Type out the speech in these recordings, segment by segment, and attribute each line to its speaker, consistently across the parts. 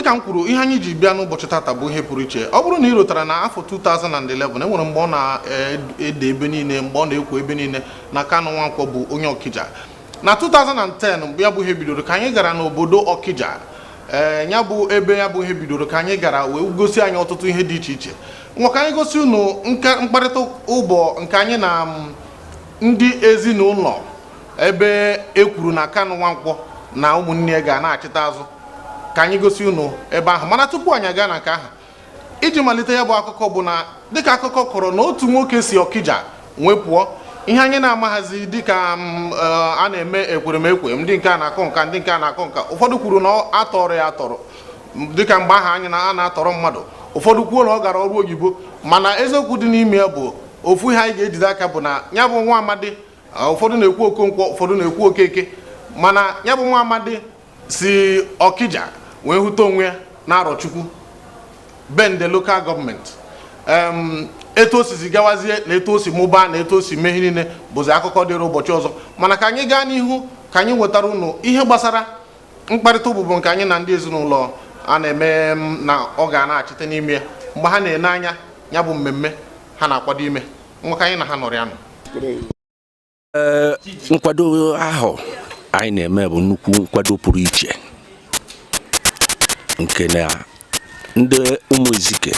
Speaker 1: Dịka m kwuru, ihe anyị ji bịa n'ụbọchị tata bụ ihe pụrụ iche. Ọ bụrụ na ị rotara na afọ 2011, enwere mgbe ọ na-ede ebe niile, mgbe ọ na-ekwo ebe niile na Kanu Nwankwo bụ onye Ọkịja. Na 2010, mgbe ya bụ ihe bidoro, ka anyị gara n'obodo Ọkịja, ee, ya bụ ebe ya bụ ihe bidoro, ka anyị gara wee gosi anyị ọtụtụ ihe dị iche iche. Nwa, ka anyị gosi unu nke mkparịta ụbọ nke anyị na ndị ezinụlọ ebe e kwuru na Kanu Nwankwo na ụmụnne ya ga na-achịta azụ. Ka anyị gosi unu ebe ahụ. Mana tupu anyị aga na nke ahụ, iji malite ya bụ akụkọ, bụ na dịka akụkọ kọrọ na otu nwoke si Ọkịja nwee pụọ, ihe anyị na-amaghazi dịka a na-eme ekweremekwe, ndị nke a na-akọ nka, ndị nke a na-akọ nka. Ụfọdụ kwuru na atọrọ ya atọrọ, dịka mgbe ahụ anyị na a na-atọrọ mmadụ. Ụfọdụ kwuo na ọ gara ọrụ oyibo. Mana eziokwu dị n'ime ya bụ ofu ihe anyị ga-ejide aka bụ na ya bụ nwa amadi, ụfọdụ na-ekwu Okonkwo, ụfọdụ na-ekwu Okeke, mana ya bụ nwa amadi si Ọkịja wee hụta onwe ya na Arọchukwu, Bende Local Government. Etu o sizi gawazie na etu o si mụbaa na etu o si mee ihe niile bụzi akụkọ dịrị ụbọchị ọzọ. Mana ka anyị gaa n'ihu, ka anyị nwetara unu ihe gbasara mkparịta ụbụbọ nke anyị na ndị ezinụlọ a na-eme na ọ ga na-achịte n'ime ya mgbe ha na-ene anya ya bụ mmemme ha na-akwado ime. Nwa, ka anyị na ha nọrọ ya nọ.
Speaker 2: Ee, nkwado ahụ anyị na-eme bụ nnukwu nkwado pụrụ iche nke na ndị ụmụ Ezike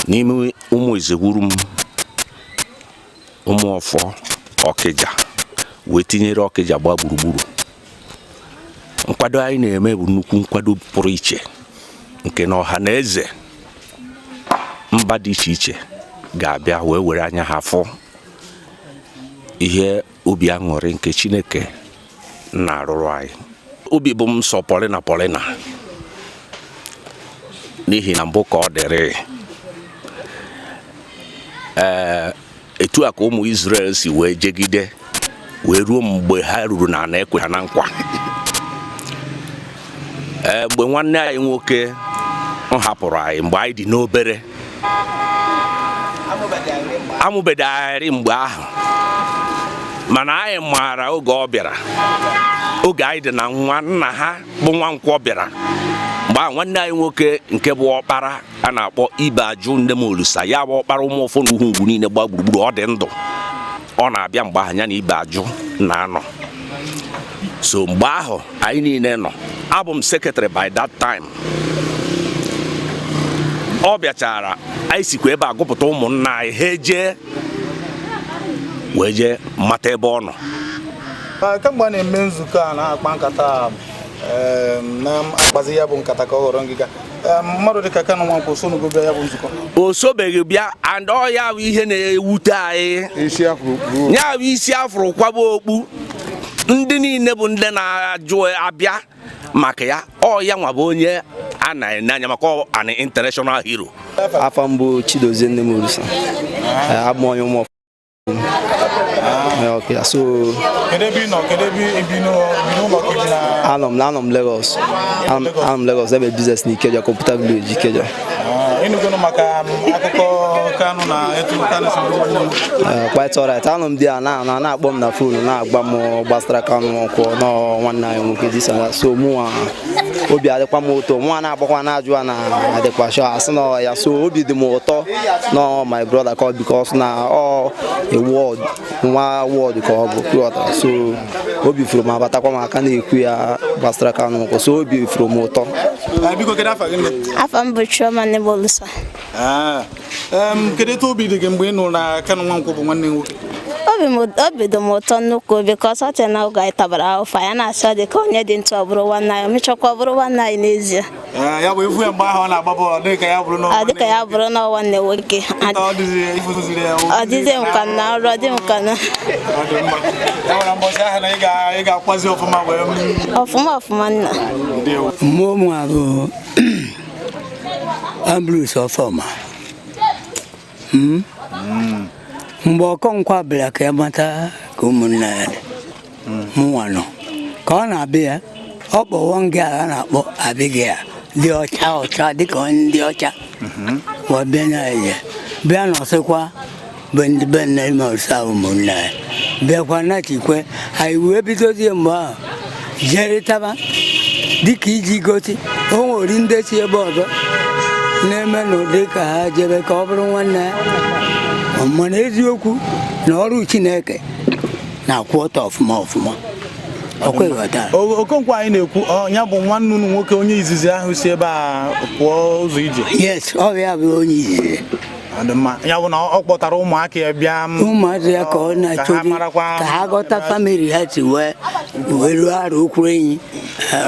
Speaker 2: n'ime ụmụ Ezegwuru m, ụmụ Ọfọ Ọkịja, wee tinyere Ọkịja gbaa gburugburu. Nkwado anyị na-eme bụ nnukwu nkwado pụrụ iche nke na ọha na eze mba dị iche iche ga-abịa wee were anya ha fụ ihe obi aṅụrị nke Chineke na-arụrụ anyị. Obi bụ m sọ pọlịna pọlịna, n'ihi na mbụ ka ọ dịrị, ee, etu a ka ụmụ Israel si wee jegide wee ruo mgbe ha ruru na ana ekwe ha na nkwa. Ee, mgbe nwanne anyị nwoke m hapụrụ anyị mgbe anyị dị n'obere, amụbedarị mgbe ahụ, mana anyị maara oge ọ bịara, oge anyị dị na nwa, nna ha bụ Nwankwọ bịara. Mgbe ahụ, nwanne anyị nwoke nke bụ ọkpara a na-akpọ Ibe Ajụ Nnemolusa, ya bụ ọkpara ụmụ ụfọ na ugwu ugwu niile gbaa gburugburu, ọ dị ndụ, ọ na-abịa. Mgbe ahụ, ya na Ibe Ajụ na-anọ. So mgbe ahụ anyị niile nọ, abụ m secretary by that time. Ọ bịachara, anyị sikwa ebe a gụpụta ụmụnna anyị, ha ejee wee jee mata ebe ọ nọ.
Speaker 3: Kemgbe a na-eme nzukọ a na-akpa nkata, na-akpazi ya bụ nkata ka ọ ghọrọ ngịga, mmadụ dịka Kanu Nwankwo sonugo bịa ya bụ nzukọ?
Speaker 2: O sobeghị bịa, and ọ ya bụ ihe na-ewute anyị.
Speaker 4: Isi afro kpuo.
Speaker 2: Ya bụ isi afụrụ kwaba okpu. Ndị niile bụ ndị na-ajụ abịa maka ya, ọ ya nwa bụ onye a na-ene anya maka ọ an international hero.
Speaker 5: Afọ mbụ, Chidozie Nnemolusa. Abụ m onye ụmụ. Okay, so
Speaker 3: Kedu ebe ị nọ? Kedu ebe ibi n'ụlọ ka ibi na?
Speaker 5: Anọ m Lagos. Anọ m Lagos ebe business na Ikeja, Computer Village, Ikeja.
Speaker 3: Ah, ịnụgonu maka akụkọ Kanu na etu Kanu si bụrụ nwanne m?
Speaker 5: Quite alright. Anọ m di a na na na-akpọ m na phone, na-agba m gbasara Kanu Nwankwo na nwanne anyị nwoke, this and that. So mụnwa, obi adịkwa m ụtọ. Mụnwa na-agbakwa na-ajụ a na adịkwa sure asị na ọ ya. So obi dị m ụtọ na my brother ka ọ, because na ọ a ward, nwa ward ka ọ bụ, ghọtara? So obi furu m, abatakwa m aka na-ekwu ya gbasara Kanu Nwankwo, so obi furu m ụtọ.
Speaker 3: Ah, biko, kedu afa gị, nne?
Speaker 6: Afọ m bụ Chioma Nebolusa.
Speaker 3: Ah, kedu etu obi dị gị mgbe ị nụrụ na Kanu Nwankwo bụ nwanne m nwoke?
Speaker 6: Obi dị m ụtọ nnukwu, because ọ dị na oge anyị tabara ahụfụ, anyị na-asị ọ dị ka onye dị ntụ ọ bụrụ nwanne anyị, o mechakwa ọ bụrụ nwanne anyị n'ezie.
Speaker 3: Ah, ya bụ ifu ya mgbe ahụ ọ na-agba bọọlụ, dị ka ya bụrụ na
Speaker 6: Ọ dị ka ya bụrụ na ọ nwanne nwoke.
Speaker 3: Ọ dịzi ifụziri ya?
Speaker 6: Ọ dịzi m ka na nrọ dị m ka na
Speaker 3: Ọ dị mma. Ya nwere mbọsị ahụ na ị ga-akwazi ọfụma wee
Speaker 6: Ọfụma ọfụma, nna.
Speaker 3: Ndewo.
Speaker 7: Mmụọ mụ bụ Ambrose Ọfọma. Mgbe Ọkọnkwo bịara ka ya mata ka ụmụnna ya dị, mụnwa nọ ka ọ na-abịa ya, ọ kpọwọ nga a na-akpọ Abigail dị ọcha ọcha dịka onye ndị ọcha, wee bịa na ya, bịa nọsịkwa be ndị be nne ma ụmụnna ya, bịakwa nachikwe anyị, wee bidozie mgbe ahụ jerịtaba. Dịka iji gosi o nwere ndị si ebe ọzọ na-eme n'ụdị ka ha jebe ka ọ bụrụ nwanne ya, mana eziokwu na ọrụ Chineke na-akwụ ọtọ ọfụma ọfụma. Ọkwa ịghọtara?
Speaker 3: Okonkwo anyị na-ekwu, ọ ya bụ nwanne unu nwoke, onye izizi ahụ si ebe a pụọ ụzọ ije?
Speaker 7: Yes, ọ bụ ya bụ onye izizi.
Speaker 3: Ọ dị mma. Ya bụ na ọ kpọtara ụmụaka ya bịa
Speaker 7: Ụmụazị ya ka ọ
Speaker 3: ka ha
Speaker 7: na-achọzi
Speaker 3: marakwa
Speaker 7: ka ha ghọta family ha si wee ruo arụ okwu enyi.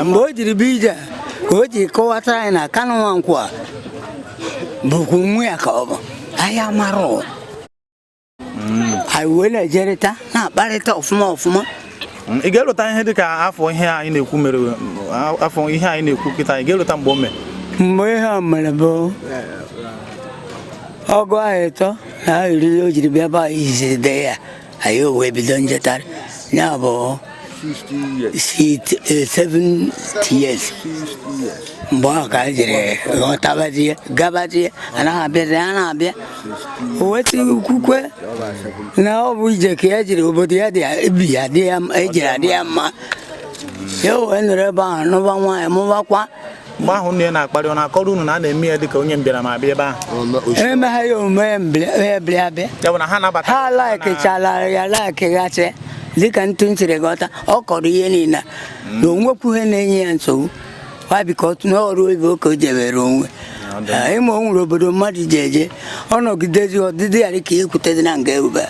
Speaker 7: Mgbe o jiri bịa ije a, ka o ji kọwatara anyị na Kanụ Nwankwọ a bụkwa nwa ya, ka ọ bụ anyị amara anyị wee na-ejerịta na-akparịta ọfụma ọfụma.
Speaker 3: Ị ga-elota ihe dịka afọ ihe anyị na-ekwu mere, afọ ihe anyị na-ekwu kịta, ị ga-elota mgbe o mere?
Speaker 7: Mgbe ihe a mere bụ 33 na 10 o jiri bịa be anyị izizi de ya, anyị o wee bido njetarị ya bụ 70 years. Mgbe ahụ ka anyị jiri ghọtabazie, gabazie, anaghị abịazi, a na-abịa o wetị ukwukwe na ọ bụ ije ka ya jiri obodo ya dị ebi ya dị ya ejiri adị ya mma, ya wee nọrọ ebe ahụ nụba nwaanyị, mụbakwa.
Speaker 3: Mgbe ahụ nne ya na-akparị, ọ na-akọrọ unu na a na-eme ya dịka onye mbịara ma abịa ebe ahụ?
Speaker 7: Emegha ya omume ya mbịa abịa.
Speaker 3: Ya bụ na ha nabata
Speaker 7: Ha laikichala ya, laikighasị dịka ntụ ntiri ghọta. Ọ kọrọ ihe niile na onwekwu ihe na-enye ya nsogbu wa biko n'ọrụ oyibo ka o jebere onwe. Ịma o nwere obodo mmadụ ji eje, ọ nọgidezi ọdịdị ya dịka ekwutezi na nga ube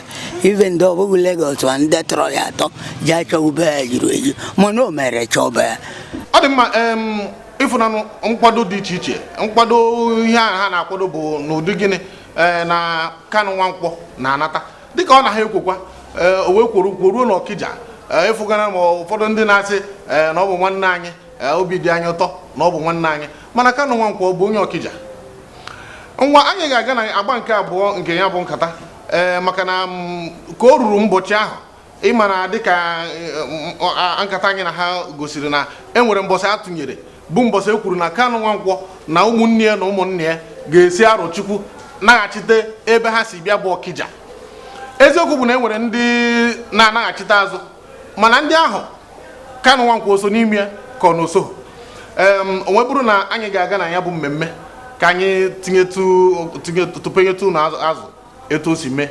Speaker 7: ibe ndị ọ bụghị Legọs ma ndị tọrọ ya atọ ji achọ ube ya juru eju, mana o mere chọba ya.
Speaker 1: Ọ dị mma. Ịfụnanụ nkwado dị iche iche, nkwado ihe a ha na-akwado bụ n'ụdị gịnị? Ee, na Kanụ Nwankwọ na-anata dịka ọ na ha ekwekwa. Ee, o wee kwuru kwuruo n'Ọkịja. Ee, ịfụgana ma ụfọdụ ndị na-asị, ee, na ọ bụ nwanne anyị. Ee, obi dị anyị ụtọ na ọ bụ nwanne anyị, mana Kanụ Nwankwọ bụ onye Ọkịja. Ngwa, anyị ga-aga na agba nke abụọ nke ya bụ nkata. Ee, maka na ka o ruru ụbọchị ahụ, ịma na dịka nkata anyị na ha gosiri na e nwere mbọsị a tụnyere bụ mbọsị e kwuru na Kanụ Nwankwọ na ụmụnne ya na ụmụnne ya ga-esi Arọchukwu naghachite ebe ha si bịa bụ Ọkịja. Eziokwu bụ na e nwere ndị na-anaghachite azụ, mana ndị ahụ Kanụ Nwankwọ so n'ime ya ka ọ na oso o wee bụrụ na anyị ga-aga na ya bụ mmemme ka anyị tinyetụ tinye tụpenyetụ na azụ etu o si mee.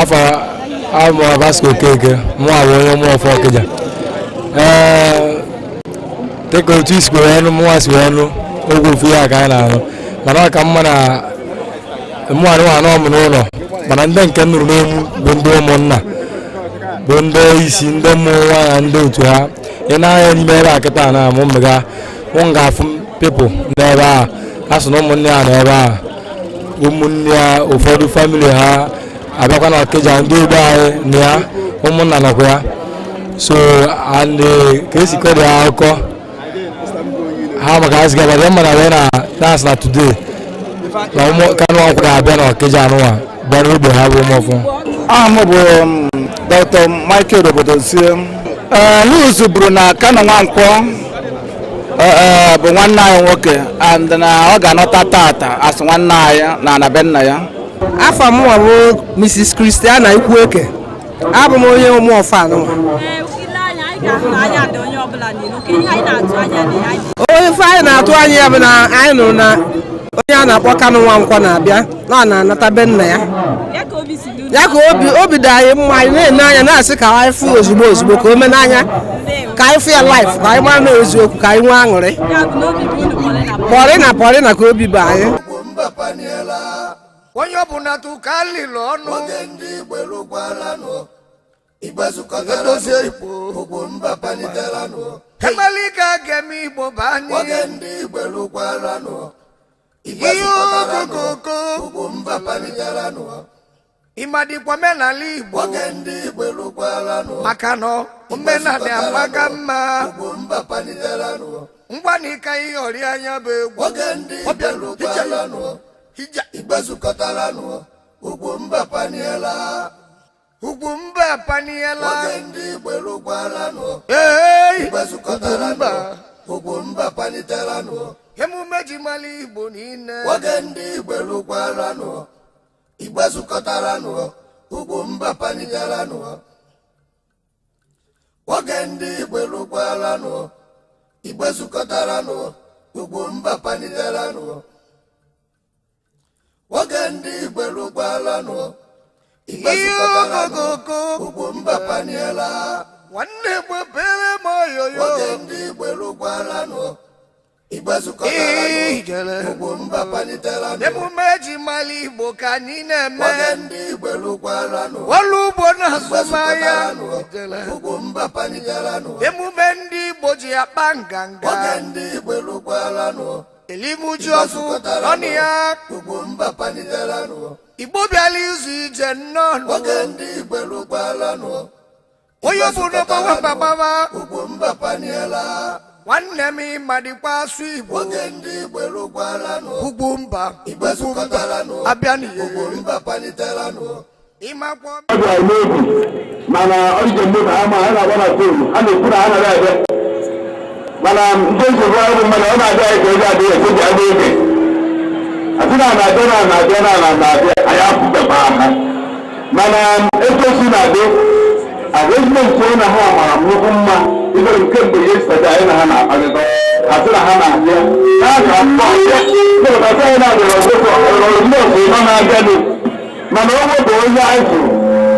Speaker 4: Afọ amụ Vasco Okeke, mụ abụ onye Ụmụọfọ Ọkịja. Ee, dịka otu isi wee nụ, mụnwa si wee nụ ogwu ofu ya ka anyị na-anụ, mana ọ ka mma na mụ anụ anọ m n'ụlọ, mana ndị nke m nụrụ n'olu bụ ndị ụmụnna, bụ ndị isi, ndị mmụọ nwa na ndị otu ha. Ị na-anya n'ime ebe a kịta na mụ mega mụ ga-afụ people n'ebe a, a sị na ụmụnne ya nọ ebe a, ụmụnne ya, ụfọdụ family ha abịakwa na Ọkịja, ndị ogbe anyị na ya, ụmụnna nọkwa ya. So and ka esi kọrọ ya akụkọ ha maka ha siga bịa mma na wee na na-asị na today na ụmụ Kanụ Nwankwọ ga-abịa na Ọkịja anụnwa, bịa n'ogbe ha bụ Ụmụọfọ.
Speaker 8: Aha m bụ Dr. Michael Obodozie. Ee, news buru na Kanu Nwankwọ bụ nwanne anyị nwoke and na ọ ga-anọta tata as nwanne anyị na ana be nna ya.
Speaker 9: Afọ m nwa bụ Mrs. Christiana Ikwueke, abụ m onye Ụmụọfọ anụnwa.
Speaker 10: Ile anya anyị ga-ahụ na anya dị onye ọbụla n'ilu ka ihe anyị na-atụ anya na ya.
Speaker 9: Onye ife anyị na-atụ anya ya bụ na anyị nụrụ na onye a na-akpọ Kanụ Nwankwọ na-abịa, na ọ na-anata be nna ya.
Speaker 10: Ya ka obi si dị unu?
Speaker 9: Ya ka obi dị anyị mma. Anyị na-ene anya na-asị ka anyị fụ ozugbo ozugbo, ka o mee n'anya, ka anyị fụ ya live, ka anyị mara na eziokwu, ka anyị nwee aṅụrị.
Speaker 10: Ya bụ na obi bụ unu pọrị na
Speaker 9: pọrị na pọrị na ka obi bụ anyị.
Speaker 11: Onye ọbụla tụka lilo ọnụ
Speaker 12: Oge ndị Igbo elukwalanụ, Igbo
Speaker 11: edozie
Speaker 12: zukọtaranụ,
Speaker 11: Igbo.
Speaker 12: Ugwu mba palitelanụ.
Speaker 11: Emelike ga-eme Igbo bụ anyị.
Speaker 12: Oge ndị Igbo elukwalanụ, Igbo
Speaker 11: ihe
Speaker 12: zukọtaranụ,
Speaker 11: okokoko.
Speaker 12: Ugwu mba palitelanụ.
Speaker 11: Ịmadịkwa omenala Igbo.
Speaker 12: Oge ndị Igbo elukwalanụ,
Speaker 11: maka na omenala amaka mma.
Speaker 12: Ugwu mba palitelanụ.
Speaker 11: Ngwanika ihe ọrịa anya bụ egwu.
Speaker 12: Oge ndị Igbo elukwalanụ,
Speaker 11: Ija.
Speaker 12: Igbo zukọtaranụ, ugwu mba paniela.
Speaker 11: Ugwu mba paniela.
Speaker 12: Oge ndị Igbo elukwalanụ,
Speaker 11: Ee.
Speaker 12: Igbo zukọtaranụ,
Speaker 11: Mba.
Speaker 12: Ugwu mba palitelanụ.
Speaker 11: Emume ji mara Igbo niile.
Speaker 12: Oge ndị Igbo elukwalanụ, Igbo zukọtaranụ, ugwu mba palitelanụ. Oge ndị Igbo elukwalanụ, Igbo zukọtaranụ, ugwu mba palitelanụ. Oge ndị Igbo elukwalanụ, Igbo
Speaker 11: Ihe
Speaker 12: zukọtaranụ,
Speaker 11: okokoko.
Speaker 12: Ugwu mba paniela.
Speaker 11: Nwanne gbepere m oyoyo.
Speaker 12: Oge ndị Igbo elukwalanụ, Igbo zukọtaranụ,
Speaker 11: Ijele.
Speaker 12: Ugwu mba palitelanụ.
Speaker 11: Emume ji mara Igbo ka anyị na-eme.
Speaker 12: Oge ndị Igbo elukwalanụ,
Speaker 11: ọrụ ugbo na
Speaker 12: Igbo
Speaker 11: azụmahịa.
Speaker 12: zukọtaranụ,
Speaker 11: Ijele.
Speaker 12: Ugwu mba palitelanụ.
Speaker 11: Emume ndị Igbo ji akpa nganga.
Speaker 12: Oge ndị Igbo elukwalanụ,
Speaker 11: Elimuji
Speaker 12: Igbo
Speaker 11: ọfụ
Speaker 12: zukọtaranụ,
Speaker 11: ọnụ ya.
Speaker 12: Ugwu mba palitelanụ.
Speaker 11: Igbo bịara izu ije nnọọ.
Speaker 12: Oge ndị Igbo elukwalanụ,
Speaker 11: Onye obodo gbawa gbawa.
Speaker 12: Ugwu mba paniela.
Speaker 11: Nwanne m, ịmadịkwa asụ Igbo.
Speaker 12: Oge ndị Igbo elukwalanụ,
Speaker 11: Ugwu mba.
Speaker 12: Igbo zukọtaranụ,
Speaker 11: Abịa n'ihe.
Speaker 12: Ugwu mba palitelanụ.
Speaker 11: Ịmakwa.
Speaker 13: Ọ dị anyị n'obi, mana ọ dị mgbe ha ma ha na-agba na phone, ha na-ekwu na ha nara abịa, mana ndị nsogbu anyị bụ mmadụ, ọ na-abịa anyị ka ego adịghị eke ji adị oge asị na na-abịa na na-abịa na na na-abịa, anyị apụtakwa ha, mana etu o si na-adị arrangement na ha mara nnukwu mma ibere nke mgbe yesterday anyị na ha na-akparịta, asị na ha na-abịa ha ka mkpọ asị anyị na-abịara ọzọ ọzọ ịnọ na-abịanụ, mana ọ bụ onye anyị fụrụ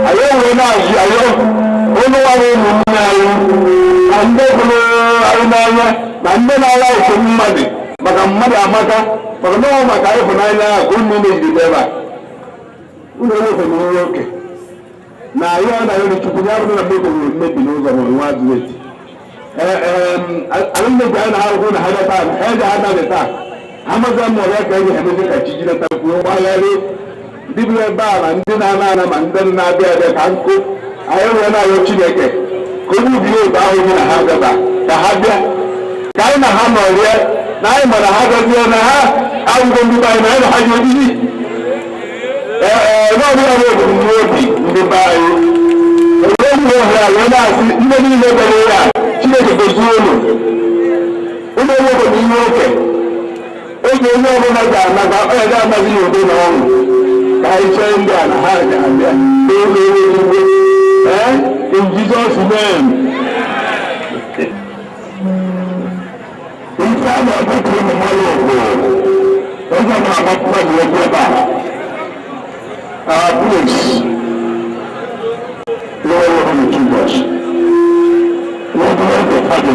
Speaker 13: anyị ewee na-azụ anyị onye nwere ụmụnne anyị na ndị hụrụ anyị n'anya na ndị na-ala otu mmadụ, maka mmadụ amaka, maka na ọ maka ịhụnanya ahụ ka unu mejiri ebe a. Unu ewefere ihe oke na anyị ọ na-arịọ Chukwu ya bụrụ na mmebi nwere mmebi n'ụzọ ma nwa adịghị alụmdi anyị na ha rụkwụ na ha bịa taa, ha eji ha anaghị taa ha mazi ma ọrịa ka eji emezi ka chi jidata kwuo gbagharị ndị bi ebe a na ndị na-ana ana ma ndị na-abịa abịa ka nkụ. Anyị wee na-arịọ Chineke ka onye ubi otu ahụ dị na ha bịaba, ka ha bịa ka anyị na ha nọrịa, na anyị ma na ha gazie na ha awụgo ndị be anyị na anyị na ha ji obibi ee n'ọbụla bụ ebumnobi ndị be anyị. Onye ohere a wee na-asị ndị niile bịara ya, Chineke gozie unu. Ụlọ ewepụta ihe oke oge onye ọbụla ga-anata, ọ ga amaghị n'udo na ọṅụ, ka anyị chee ndị a na ha ga-abịa n'ụlọ eluigwe. Ee, in Jesus' name. Ife a na-ebute ụmụ mmadụ bụ oge na-agba mmadụ egwu ebe a. Our place, no one will too much. What do I have the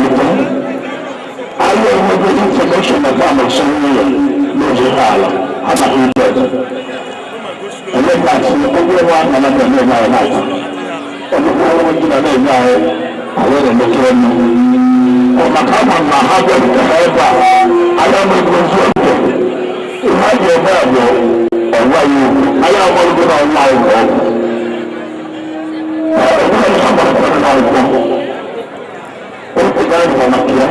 Speaker 13: I will the information about my son n'ozi ala ha na ihe ele ka si onye nwa na na na na na ọdụkwa ọrụ ndị na na-enye anyị anyị na-emekere ọnụ ọ maka ama na ha bịarutere ebe a anyị amaghị ozu oge ihe a ga-eme bụ ọgwa ya okwu anyị amaghị na ọnwa anyị ka ọ bụ enweghị ha gbasara na akwụkwọ okwu ga-ahụ maka ya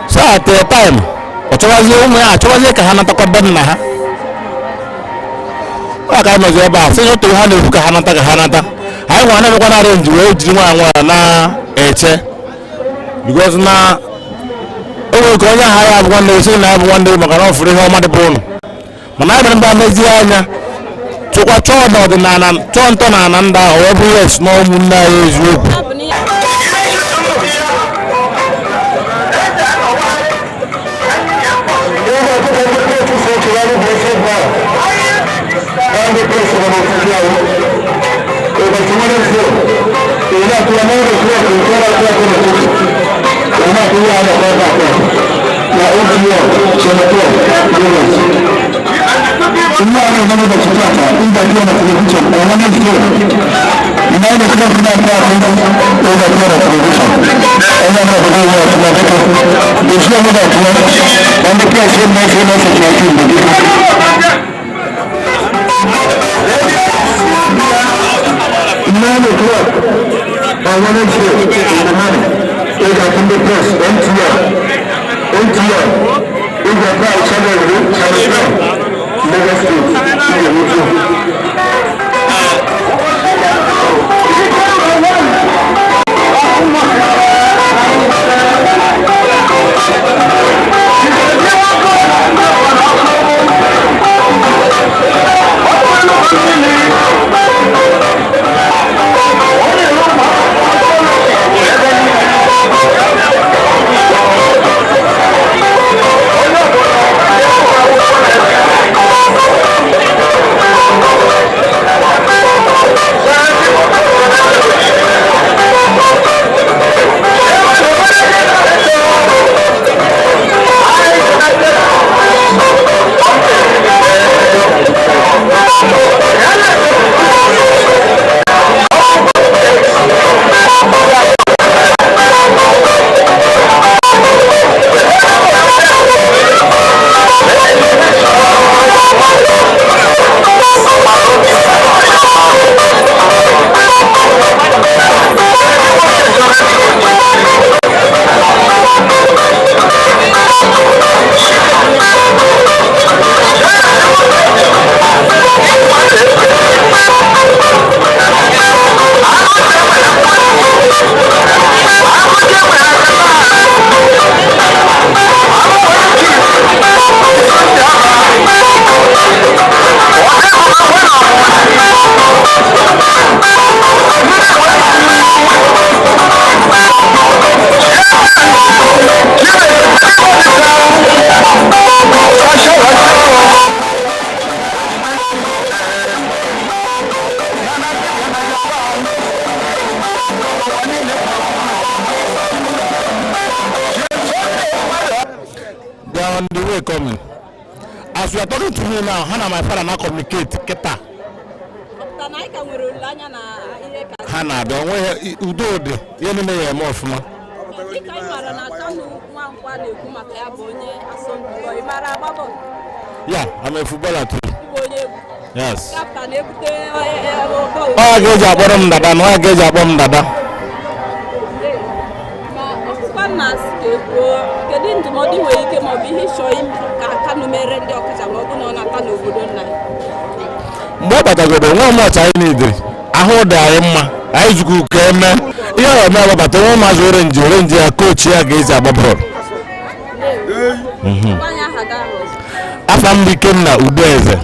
Speaker 8: So at the time, ọ chọwazie ụmụ ya achọwazie ka ha natakwa be nna ha. Ọ ka anyị nọzi ebe a sị na otu ha na-ekwu ka ha nata ka ha nata. Anyị nwa na-emekwa na arenji wee jiri nwa nwa na-eche because na o nwere ka onye ahụ ya abụ nwanne sị na ya bụ nwanne maka na ọ fụrụ ihe ọma dịbụ ụnụ, mana anyị mere mba mezie anya chụkwa chọọ n'ọdịnala chọọ ntọala ndị ahụ wee bụrụ yes na ụmụnne anyị eziokwu. They are on the way coming. As we are talking to you now, Hannah and my father now communicate. Keta.
Speaker 10: Pụta na anyị ka nwere olileanya na ihe ka
Speaker 8: Ha na-abịa onwe udo dị ihe niile ya eme ọfụma.
Speaker 10: Dịka anyị maara na Kanu Nwankwo na-ekwu maka ya bụ onye asọmpi bọọlụ, ị mara agba bọọlụ?
Speaker 8: Yeah, I'm a footballer too.
Speaker 10: Ịbụ onye egwu?
Speaker 8: Yes.
Speaker 10: Kapta na-ebute bọọlụ.
Speaker 8: Ọ ya ga-eji akpọrọ m dada na ọ ya ga-eji akpọ m dada.
Speaker 10: Ma ọtụkwa nna asị ka ekwuo, kedu ndụmọdụ ị nwere ike maọbụ ihe ịchọ ka Kanu mere ndị Ọkịja ma ọ bụ na ọ na-ata n'obodo nna ya?
Speaker 8: Mgbe ọ batagodo nwa ọmọchị anyị niile ahụ dị anyị mma.
Speaker 14: Anyị zukwu ka eme ihe ọ eme agbabata onye ụmụazị orange orange ya coach ya ga-esi agba bọọlụ.
Speaker 10: Gwa anyị aha gị ahụ ọzọ.
Speaker 14: Afa m bụ Ikenna Udeze.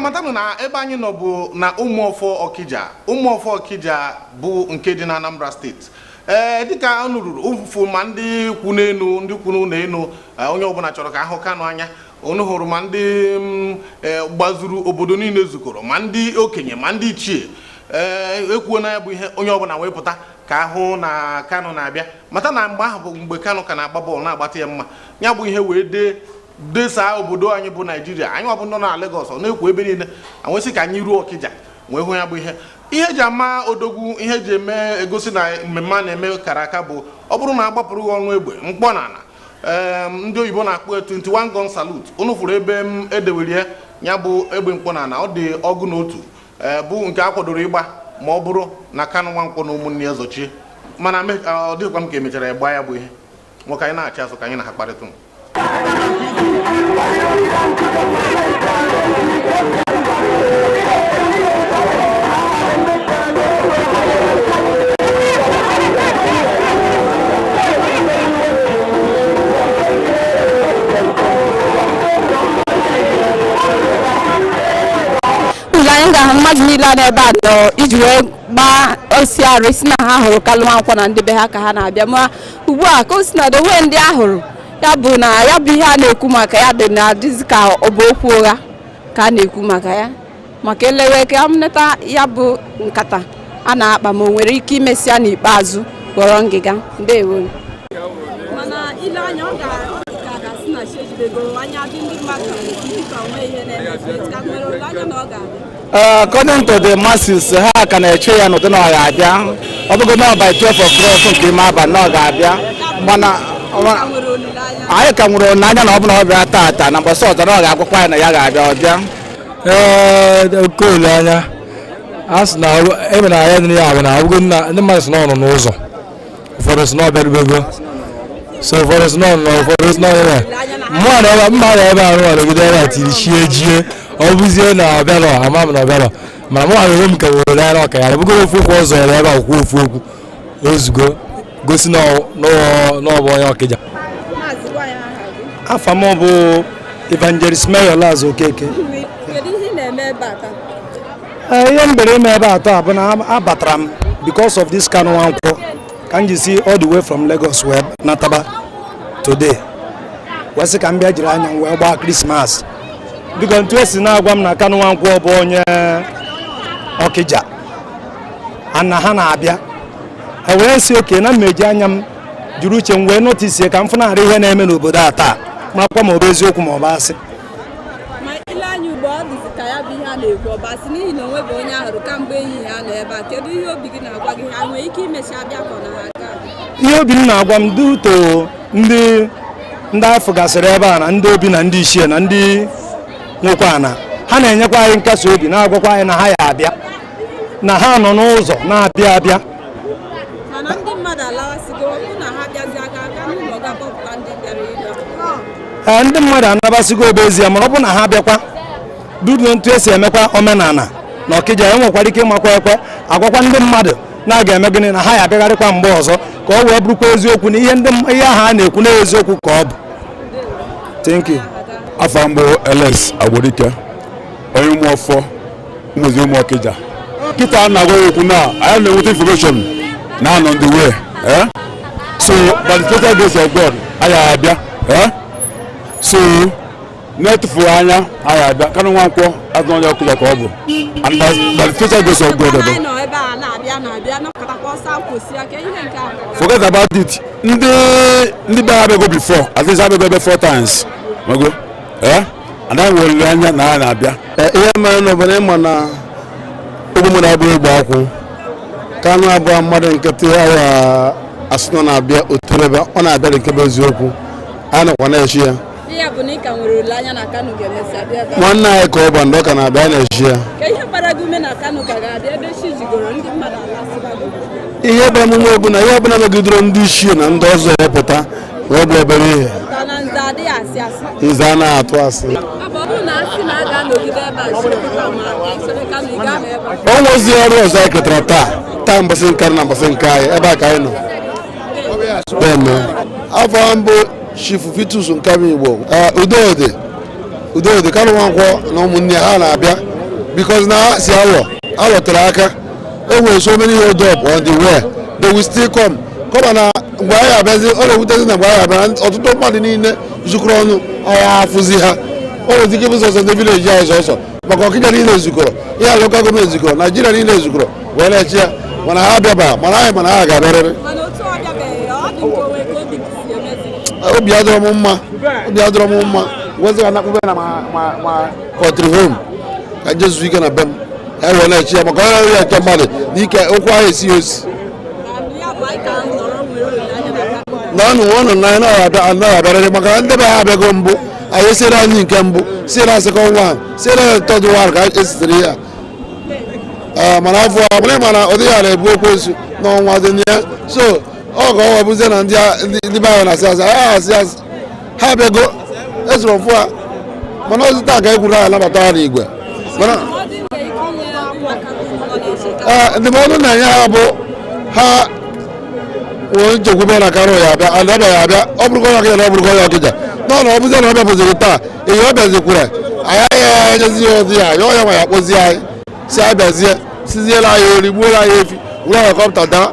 Speaker 1: Matanụ na ebe anyị nọ bụ na Ụmụọfọ Ọkịja. Ụmụọfọ Ọkịja bụ nke dị na Anambra Steeti. Ee, dịka unu ruru ụfụfụ ma ndị kwu n'elu, ndị kwu n'ụlọ elu, onye ọbụla chọrọ ka ahụ Kanụ anya. Unu hụrụ ma ndị gbazuru obodo niile zukọrọ, ma ndị okenye ma ndị ichie. Ee, ekwuo na ya bụ ihe onye ọbụla wee pụta ka ahụ na Kanụ na-abịa. Mata na mgbe ahụ bụ mgbe Kanụ ka na-agba bọọlụ na-agbata ya mma. Ya bụ ihe wee dee desaa obodo anyị bụ Naijiria. Anyị ọ bụ nọ na Lagos, ọ na-ekwu ebe niile. Anwesị ka anyị ruo Ọkịja wee hụ ya bụ ihe. Ihe eji ama odogwu, ihe eji eme egosi na mmemme a na-eme kara aka bụ ọ bụrụ na agbapụrụ gị ọnụ egbe mkpọ na ala, ndị oyibo na-akpọ 21 gun salute. Unu fụrụ ebe m edewere ya, ya bụ egbe mkpọ na ala, ọ dị 11, bụ nke a kwadoro ịgba ma ọ bụrụ na Kanụ Nwankwọ na ụmụnne ya zọchie. Mana ọ dịghịkwa m ka emechara ya gbaa ya bụ ihe. Nwoke anyị na-achị azụ ka anyị na ha kparịta.
Speaker 10: Ụzọ anyị ga-ahụ mmadụ niile a n'ebe a nọ iji wee gbaa osi arụ si na ha hụrụ Kalụ Nwankwọ na ndị be ha ka ha na-abịa. Ma ugbu a ka o si na onwe ndị a hụrụ, ya bụ na ya bụ ihe a na-ekwu maka ya dị na-adịzi ka ọ bụ okwu ụgha ka a na-ekwu maka ya, maka elewe ka nleta ya bụ nkata a na-akpa ma o nwere ike imesịa n'ikpeazụ ghọrọ ngịga. Ndewo. Mana ile anya ọ ga-asị na chi ejidego anya dị ndị mmadụ ka onwe ihe na-eme ka nwere olileanya na ọ ga-abịa.
Speaker 8: According to the masses, ha ka na-eche ya n'ụdị na ọ ga-abịa. Ọ bụgo na by 12 o'clock nke ime abalị na ọ ga-abịa. Mana anyị ka nwere olileanya na ọ bụ na ọ bịa taata na mbọsị ọzọ na ọ ga-agwakwa ya na ya ga-abịa ọbịa.
Speaker 4: Ee, oke olileanya a sị na ebe na ya dị ya bụ na ọbụgo na ndị mmadụ sị na ọ nọ n'ụzọ, ụfọdụ sị na ọ bịarubego, so ụfọdụ sị na ọ nọ, ụfọdụ sị na ọ nọ. Mmụọ na ebe mmadụ ebe ahụ nọgide ebe a tiri chie jie, ọ bụzie na ọ bịarọ, ama m na ọ bịarọ, mana mụ onwe m ka nwere olileanya ọka ya bụgoro ofu okwu ọzọ ya ebe a kwuo ofu okwu ozugbo gosi na ọ bụ onye Ọkịja.
Speaker 15: Afa m bụ Evangelist Mayor Laz Okeke.
Speaker 10: Kedu ihe ị na-eme ebe a taa?
Speaker 15: Ihe m bere ime ebe a taa bụ na abatara m because of this Kanu Nwankwo ka m ji si all the way from Lagos wee nataba today, wee sị ka m bịa jiri anya m wee gbaa Krismas, biko ntu esi na-agwa m na Kanu Nwankwo bụ onye Ọkịja ana ha na-abịa, e wee sị oke na mmeji anya m jiri uche m wee notisie ka m fụnarị ihe na-eme n'obodo a taa, marakwa ma ọ bụ eziokwu ma ọ bụ asị.
Speaker 10: Ma ile anya ugbo ọ dịzị ka ya bụ ihe a na-ekwu ọ bụ asị n'ihi na onwe bụ onye ahụrụ kamgbe ehihie a nọ ebe a. Kedu ihe obi gị na-agwa gị? Ha nwere ike imechi abịa ka ọ na ha aga?
Speaker 15: Ihe obi m na-agwa m duto ndị afọ gasịrị ebe a na ndị obi na ndị ichie na ndị nwekwa na ha na-enyekwa anyị nkasi obi na-agwakwa anyị na ha ya abịa, na ha nọ n'ụzọ na-abịa abịa.
Speaker 10: Mana ndị mmadụ alawasịgo, ọ bụrụ na ha bịazi aka aka n'ụlọ ga-akpọpụta ndị bịara ịbịa.
Speaker 15: Ee, ndị mmadụ anabasịgo obe ezie, mana ọ bụrụ na ha bịakwa dudu ntu esi emekwa omenala na Ọkịja, e nwekwara ike ịmakwa ekwe agwakwa ndị mmadụ na-aga eme gịnị na ha ya abịagharịkwa mgbe ọzọ ka ọ wee bụrụkwa eziokwu na ihe ndị ihe ahụ a na-ekwu na eziokwu ka ọ bụ. Thank you.
Speaker 16: Afa mbụ Alex Agborike, onye Ụmụọfọ ụmụzi ụmụ Ọkịja. Kịta na-agwa ya okwu na anyị na-enweta information na anọ the way, eh? So by the special grace of God, anyị abịa. Eh? So na-etufughị anya anyị abịa. Kanụ Nwankwọ azụ onye Ọkịja ka ọ bụ, and by the special grace of God.
Speaker 10: Anyị nọ ebe a na-abịa na-abịa nọkọtakwa ọsọ akwụsị aka ihe nke a.
Speaker 16: Forget about it. Ndị be abịago before, at least abịago ebe four times mago, eh, and anyị nwere olileanya na ha na-abịa.
Speaker 17: Ihe mere n'obodo, ịma na ogbe mmadụ abụghị ogbe akwụ. Kanụ abụọ mmadụ nkịtị awa asị na ọ na-abịa otorebe, ọ na-abịa nke bụ eziokwu, anyị nọkwa na-echi ya.
Speaker 10: Ihe bụ na ị ka nwere olileanya na Kanu ga-emesịa bịa ebe a.
Speaker 17: Nwanne anyị ka ọ bụ, ndị ọ ka na-abịa, anyị na-echi ya.
Speaker 10: Ka ihe gbara gị ume na Kanu ka ga-abịa ebe chi jigoro, ndị mmadụ alasịbago?
Speaker 17: Ihe bara emume bụ na ihe ọbụla megidere ndị ichie na ndị ọzọ ya pụta na ọ bụ obere ihe.
Speaker 10: Ka na nze adịghị asị asị.
Speaker 17: Nze anaghị atụ asị.
Speaker 10: Ọ bụ ọ bụrụ na a sị na a ga-anọgide ebe a chịrịkọta ma chere Kanu, ị ga-anọ ebe a?
Speaker 17: O nwezi ọrụ ọzọ anyị ketara taa taa, mbọsị nke na mbọsị nke anyị ebe a ka anyị nọ. Eme
Speaker 12: Afọ mbụ, Chief Vitus Nkami Igbo. Udodi, udodi. Kanụ Nwankwọ na ụmụnne ya ha na-abịa because na ha si alọ alọtere aka. E nwere so many hold up on the way, they will still come. Kọma na mgbe anyị abịazi, ọ na-ewutezi na mgbe anyị abịa, ọtụtụ mmadụ niile zukọrọ ọnụ, anyị afụzi ha. O nwere ike ịbụ sọsọ ndị village anyị sọsọ, maka Ọkịja niile zukọrọ, ihe a local government zukọrọ, Naijiria niile zukọrọ wee na-eche ya, mana ha abịaba. Mana anyị mana ha ga-abịarịrị.
Speaker 10: Mana otu ọ bịabeghị, ọ dị nke onwe ka obi si emezi?
Speaker 12: Obi adọrọ m mma, obi adọrọ m mma. Wezi anakpụbe na ma country home ka nje zuo ike na be m ka anyị wee na-eche ya, maka onye ya nke mmadụ na ike okwu ahụ esi osi.
Speaker 10: Ya bụ anyị ka nọrọ nwere olileanya na Kanu
Speaker 12: Na ọnụ ọnụ na anyị naghị abịarịrị, maka na ndị be ha abịago mbụ. Anyị esiere anyị nke mbụ, siere anyị second one, siere anyị third one ka esitere ya. Ee, mana afọ a bụrụ, mana ọ dịghị ala ebu ekwensu n'ọnwa dị na ya. So ọ ka ọ bụzie na ndị be anyị na-asị asị, anyị asị asị ha abịago, esoro mfụ ha, mana ozi taa ka e kwuru anyị anabata ha n'igwe. Mana ee, ndụmọdụ na-enye ha bụ ha nwere nchekwube na Kanụ ya abịa, and ọbịa ya abịa. Ọ bụrụkwa onye Ọkịja na ọ bụrụkwa onye Ọkịja nọ na ọ bụzie na ọ bịapụziri taa ihe ọ bịazikwere anyị, agaghị enyezi ya ụdị ya yọọ ya ma ya kpọzie anyị si abịazie, siziela anyị ori, gbuola anyị efi, were helicopter daa,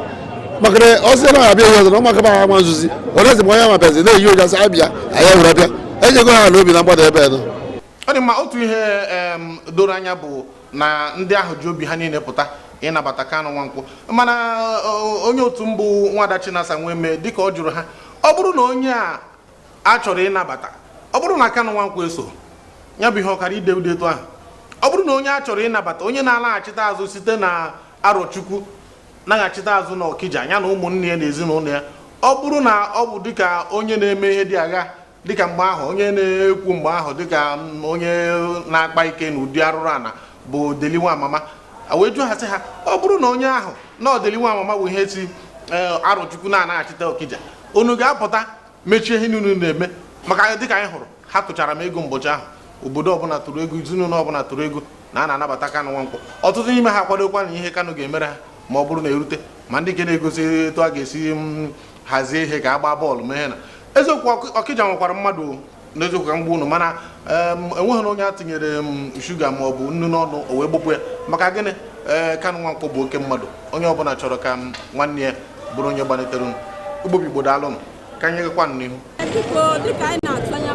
Speaker 12: maka na ọ sị na ọ abịa ihe ọzọ na ụmụaka ba ama nzuzi onye ma onye ma bịazi na-eyi ụja sị abịa, anyị ewere bịa enyego ha ala obi na mgbada ebe nọ.
Speaker 1: Ọ dị mma. Otu ihe doro anya bụ na ndị ahụ ji obi ha niile pụta ịnabata Kanụ Nwankwọ. Mana onye otu mbụ, nwada Chinasa Nweme, dịka ọ jụrụ ha, ọ bụrụ na onye a a chọrọ ịnabata, ọ bụrụ na Kanụ Nwankwọ eso ya, bụ ihe ọkara ide ude etu ahụ. Ọ bụrụ na onye a chọrọ ịnabata, onye na-alaghachite azụ site na Arọchukwu naghachite azụ na Ọkịja, ya na ụmụnne ya na ezinụlọ ya, ọ bụrụ na ọ bụ dịka onye na-eme ihe dị agha, dịka mgbe ahụ onye na-ekwu mgbe ahụ, dịka onye na-akpa ike na ụdị arụrụ ana bụ Deliwa Amama, a wee jụọ ha sị ha, ọ bụrụ na onye ahụ na ọ Deliwa Amama bụ ihe si Arọchukwu na-anaghachite Ọkịja, unu ga-apụta mechie ihe niile unu na-eme? Maka dịka anyị hụrụ, ha tụchara m ego mbọchị ahụ, obodo ọbụla tụrụ ego, ezinụlọ ọbụla tụrụ ego na a na-anabata Kanụ Nwankwọ. Ọtụtụ n'ime ha akwadokwa na ihe Kanụ ga-emere ha ma ọ bụrụ na erute, ma ndị nke na-egosi etu a ga-esi hazie ihe ka a gbaa bọọlụ mee na eziokwu. Ọkịja nwekwara mmadụ n'eziokwu ka mgbe unu, mana enweghị na onye a tinyere m shuga ma ọ bụ nnu n'ọnụ o wee gbupụ ya. Maka gịnị? Ee, Kanụ Nwankwọ bụ oke mmadụ. Onye ọbụla chọrọ ka m nwanne ya bụrụ onye gbanitere unu. Ugbobi Igbo, daalụnụ. Ka anyị gakwanụ n'ihu.
Speaker 10: Biko, dịka anyị na-atụ anya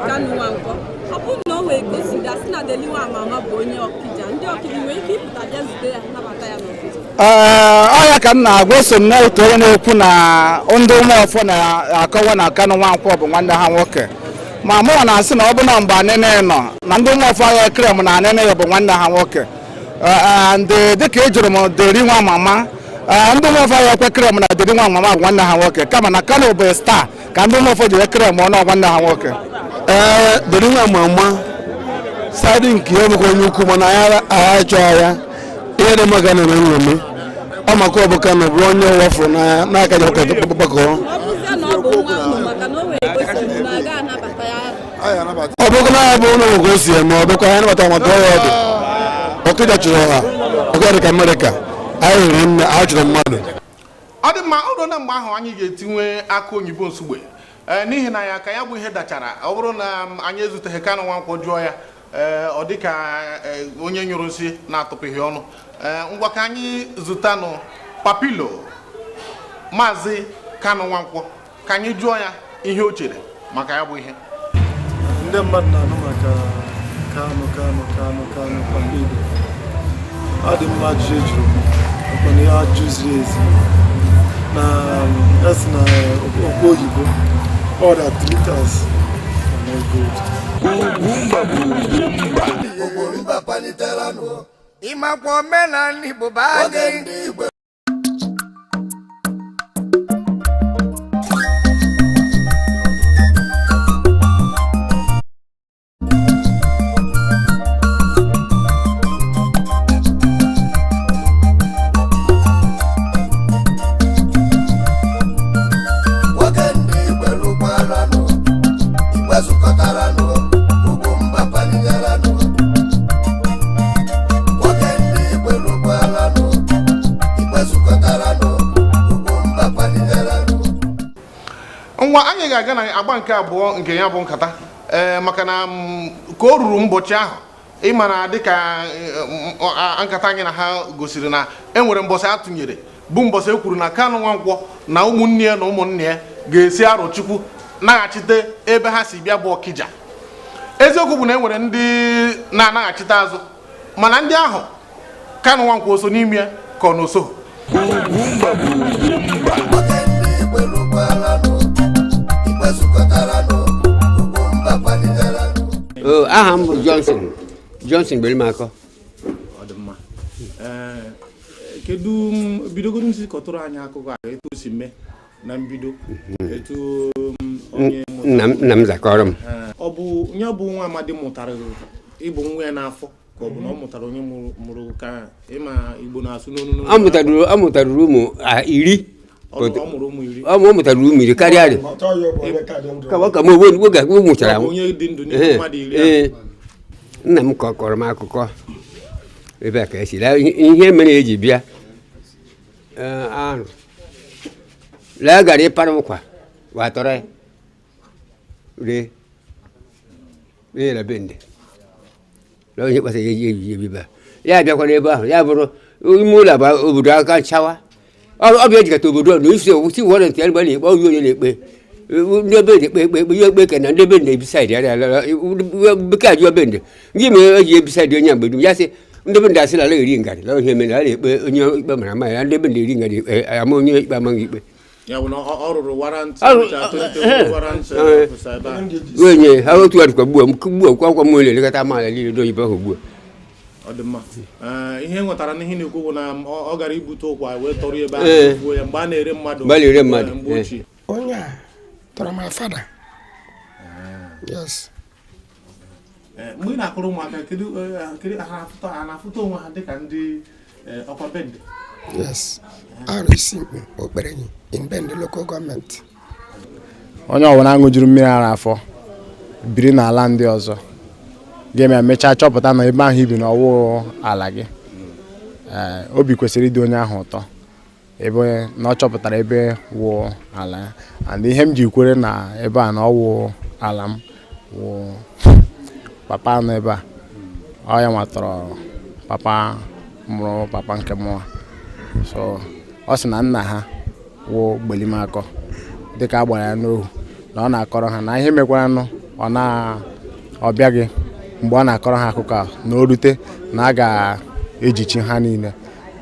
Speaker 10: Kanu Nwankwọ, ọ bụrụ na o wee gosi gasị na Deliwa Amama bụ onye Ọkịja, ndị Ọkịja nwere ike ịpụta bịa zute ya, nabata ya n'Ọkịja?
Speaker 8: Ee, ọ ya ka m na-agwa, eso m n'otu onye na-ekwu na ndị Ụmụọfọ na-akọwa na Kanụ Nwankwọ bụ nwanne ha nwoke, ma mụnwa na-asị na ọ bụ na mgbe anene nọ na ndị Ụmụọfọ agha krem na anene ya bụ nwanne ha nwoke. Ndị dịka ị jụrụ m Deri nwa mama, ndị Ụmụọfọ agha ekwe krem na Deri nwa mama bụ nwanne ha nwoke, kama na Kanụ bụ star ka ndị Ụmụọfọ ji krem ọnụ nwanne ha nwoke.
Speaker 17: Ee, Deri nwa mama side nke ya bụkwa onye ukwu, mana anyị agha chọọ ya ihe dị mma ka na-eme nṅomi ọ, maka ọ bụ Kanụ bụrụ onye ụwa fụrụ n'anya n'aka ji gbakọọ.
Speaker 10: Ọ bụzie na ọ bụ nwa unu, maka na o wee gosi na aga anabata ya?
Speaker 17: Ọ bụkwa na ya bụ ụlọ ka o si eme, ọ bụkwa anyị nabata maka ọya ọ dị. Ọkịja chụrụ ọha, Ọkịja dị ka Amerịka, anyị riri nne, anyị chụrụ mmadụ.
Speaker 1: Ọ dị mma. Ọ ruo na mgbe ahụ anyị ga-etinwe aka oyibo nsugbe, ee, n'ihi na ya ka ya bụ ihe dachara. Ọ bụrụ na anyị ezuteghị Kanụ Nwankwọ jụọ ya, ee, ọ dị ka onye nyụrụ nsị na-atụpụghị ọnụ. Ee, ngwa, ka anyị zụtanụ Papilo Maazị Kanụ Nwankwọ ka anyị jụọ ya ihe o chere. Maka ya bụ ihe
Speaker 18: ndị mmadụ na-anụ maka Kanu Kanu Kanu Kanu kwa niile, ọ dị mma. Ajụjụ ejuru makwana ihe, ajụjụ ziri ezi na esi na okwu oyibo, all that glitters are not gold.
Speaker 11: Ugwumba paliteranụ. Ịmakwa omenala Igbo bụ anyị. Nwoke ndị Igwe lụkwaranụ, Igwe zukọtaranụ, Ugwumba paliteranụ. Nwoke ndị Igwe lụkwaranụ, Igwe zukọtaranụ, Ugwumba paliteranụ.
Speaker 1: Ngwa, anyị ga-aga na agba nke abụọ nke ya bụ nkata, ee, maka na ka o ruru ụbọchị ahụ, ịma na dịka nkata anyị na ha gosiri na e nwere mbọsị a tụnyere, bụ mbọsị e kwuru na Kanu Nwankwọ na ụmụnne ya na ụmụnne ya ga-esi Arọchukwu naghachite ebe ha si bịa, bụ Ọkịja. Eziokwu bụ na e nwere ndị na-anaghachite azụ, mana ndị ahụ, Kanu Nwankwọ so n'ime ya ka ọ na oso?
Speaker 11: Igwe lụkwaranụ, Igwe zukọtaranụ, Ugwumba paliteranụ.
Speaker 19: O, aha m bụ Johnson Johnson Gberimakọ.
Speaker 3: Ọ dị mma. Ee, kedu bidogoro m si kọtụrụ anyị akụkọ a, etu o si mee na mbido, etu onye
Speaker 19: Nna m zakọrọ m.
Speaker 3: Ee, ọ bụ onye bụ nwa amadi mụtara ịbụ nwa ya n'afọ, ka ọ bụ na ọ mụtara onye mụrụ ka ịma Igbo na-asụ n'onu n'onu?
Speaker 19: Ọ mụtara ụmụ 10.
Speaker 3: Ọ mụrụ ụmụ 10?
Speaker 19: Ọ mụtara ụmụ 10 karịa dị ka m onwe oge o mụchara.
Speaker 3: Ọ bụ onye dị ndụ n'ime mmadụ 10 ahụ.
Speaker 19: Ee, nna m kọrọ m akụkọ ebe a ka esi lee ihe mere eji bịa. Ee, ahụ lee gara ịpara ụkwa wa tọrọ ya ree ree na bende na onye kpatara ya eji ebi ebe ya bịakwara ebe ahụ, ya bụrụ ime ụlọ bụ obodo aka nchawa. Ọ bịa ejikọta obodo na isi si wọrọ ntị mgbe na-ekpe ọyụ, onye na-ekpe ndị ebe na-ekpe ekpe ekpe ihe ekpe ka na ndị ebe na-ebi side ya bekee ajụ ebe ndị gị mere eji ebi side onye mgbe dum, ya sị ndị ebe ndị asị na ala eri ngarị la ihe mere ala ekpe onye ikpe mara ama ya, ndị ebe na-eri ngarị ama onye ikpe amaghị ikpe.
Speaker 3: Ya bụ na ọ rụrụ warrant warrant officer ebe a.
Speaker 19: Onye ha otu adịkwa gbuo gbuo kwa akwa m elekọta amaala niile n'oyibo ahụ ugbu a.
Speaker 3: Ọ dị mma. Ee, ihe nwetara n'ihe na-ekwu bụ na ọ gara ibute ụkwa wee tọrọ ebe ahụ gbuo ya mgbe a na-ere mmadụ.
Speaker 19: Mgbe a na-ere mmadụ,
Speaker 3: mgbe ochie.
Speaker 20: Onye a tọrọ my father, yes.
Speaker 3: Ee, mgbe ị na-akụrụ ụmụaka, kedu ha na-afụta onwe ha dịka ndị ọkwa bende?
Speaker 20: Yes, arụ isi mkpu Okperenyi in Bende Local Government.
Speaker 8: Onye ọbụla ṅụjuru mmiri ara afọ biri n'ala ndị ọzọ ga-eme mechaa chọpụta na ebe ahụ ibi na ọwụ ala gị. Ee, obi kwesịrị ịdị onye ahụ ụtọ ebe na ọ chọpụtara ebe wụ ala ya. And ihe m ji kwere na ebe a na ọwụ ala m wụ papa nọ ebe a, ọ ya nwatọrọ papa mụrụ papa nke mụọ, so ọ sị na nna ha wụ Gbelimakọ dịka a gbara ya n'ohu, na ọ na-akọrọ ha na ihe mekwaranụ ọ na ọ bịaghị mgbe ọ na-akọrọ ha akụkọ a, na o rute na a ga-ejichi ha niile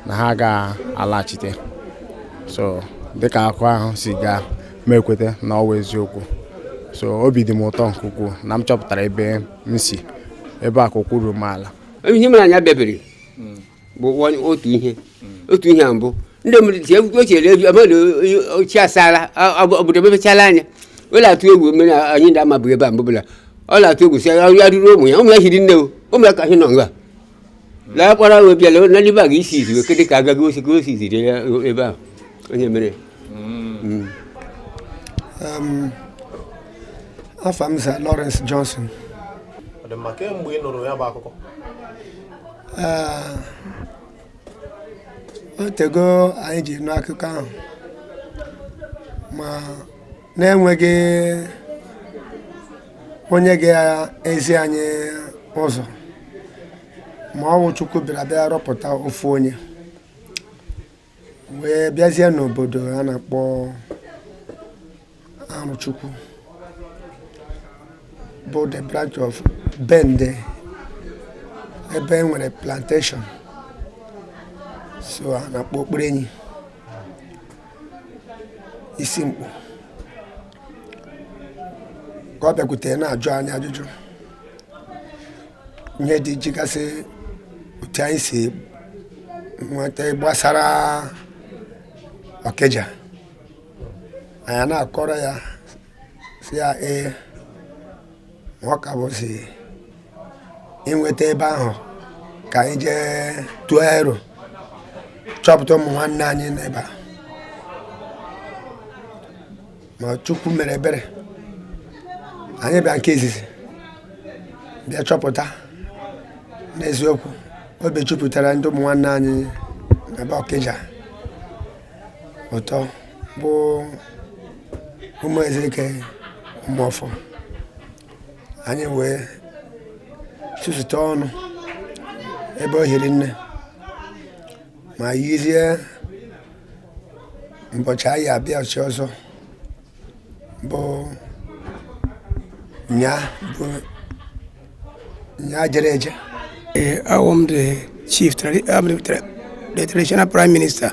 Speaker 8: na ha ga-alaghachite. So dịka akụkọ ahụ si gaa, m ekweta na ọ wụ eziokwu. So obi dị m ụtọ nke ukwuu na m chọpụtara ebe m si, ebe a ka ụkwụ ruru m ala.
Speaker 19: Ihe mere anyị abịabere bụ otu ihe a mbụ ndị mmadụ si ochere eju amala ochie asaala obodo emepechala anya. Ọ na-atụ egwu mere anyị ndị amabughị ebe a mbụ bụla ọ na-atụ egwu si ya ruru ụmụ ya, ụmụ ya hiri nne o, ụmụ ya ka anyị nọ nga laa kpọrọ wee bịala na ndị be a ga-isi izi wee kedị ka agaghị osi ka o si ziri ya ebe ahụ onye mere.
Speaker 20: Afa m Sir Lawrence Johnson.
Speaker 3: Ọ dị mma. Kemgbe ị nụrụ ya bụ akụkọ?
Speaker 20: Ee, o tego anyị ji nụ akụkọ ahụ, ma na-enweghị onye ga-ezi anyị ụzọ, ma ọ bụ Chukwu bịara bịa rọpụta ofu onye wee bịazie n'obodo a na-akpọ Arụchukwu. Bụ the branch of Bende, ebe e nwere plantation, so a na-akpọ Okporo Enyi isi mkpu ka ọ bịakwutere na-ajụ anyị ajụjụ ihe dị jigasị otu anyị si nweta gbasara Ọkịja. Anyị na-akọrọ ya, si ya ee, ma ọ ka bụ si inweta ebe ahụ ka anyị jee tụọ ero chọpụta ụmụ nwanne anyị n'ebe a. Ma Chukwu mere ebere, anyị bịa nke izizi bịa chọpụta n'eziokwu, obi jupụtara ndị ụmụ nwanne anyị n'ebe Ọkịja ụtọ, bụ ụmụ Ezeke Ụmụọfọ. Anyị wee tụtụta ọnụ ebe o hiri nne ma yizie ụbọchị anyị abịa ọchị ọzọ bụ nya bụ nya jere eje.
Speaker 21: Awụ m the chief, I'm the traditional prime minister,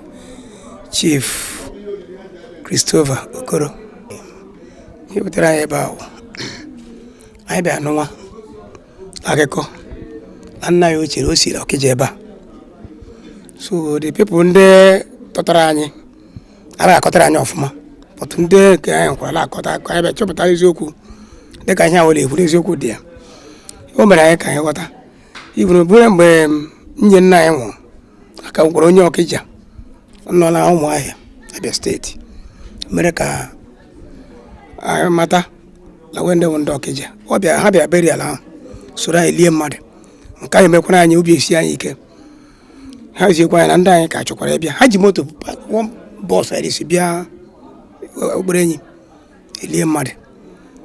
Speaker 21: Chief Christopher Okoro. Ihe butere anyị ebe ahụ, anyị bịa nụnwa akụkọ na nna ya ochie o siri Ọkịja ebe a. So the people ndị tọtara anyị anaghị akọtara anyị ọfụma, but ndị nke anyị nkwara akọta akụkọ, anyị bịa chọpụta eziokwu dịka ihe awụla ekwuru, eziokwu dị ya. O mere anyị ka anyị ghọta iburu bụrụ mgbe nwunye nna anyị nwụrụ, aka gwara onye Ọkịja nọ na Ụmụahịa, Abia Steeti, mere ka anyị mata na wee ndị bụ ndị Ọkịja. Ọ bịa, ha bịa burial ahụ, soro anyị lie mmadụ. Nke anyị mekwara anyị obi esi anyị ike. Ha ziekwa anyị na ndị anyị ka chọkwara ịbịa. Ha ji moto bus si bịa Okporo Enyi elie mmadụ.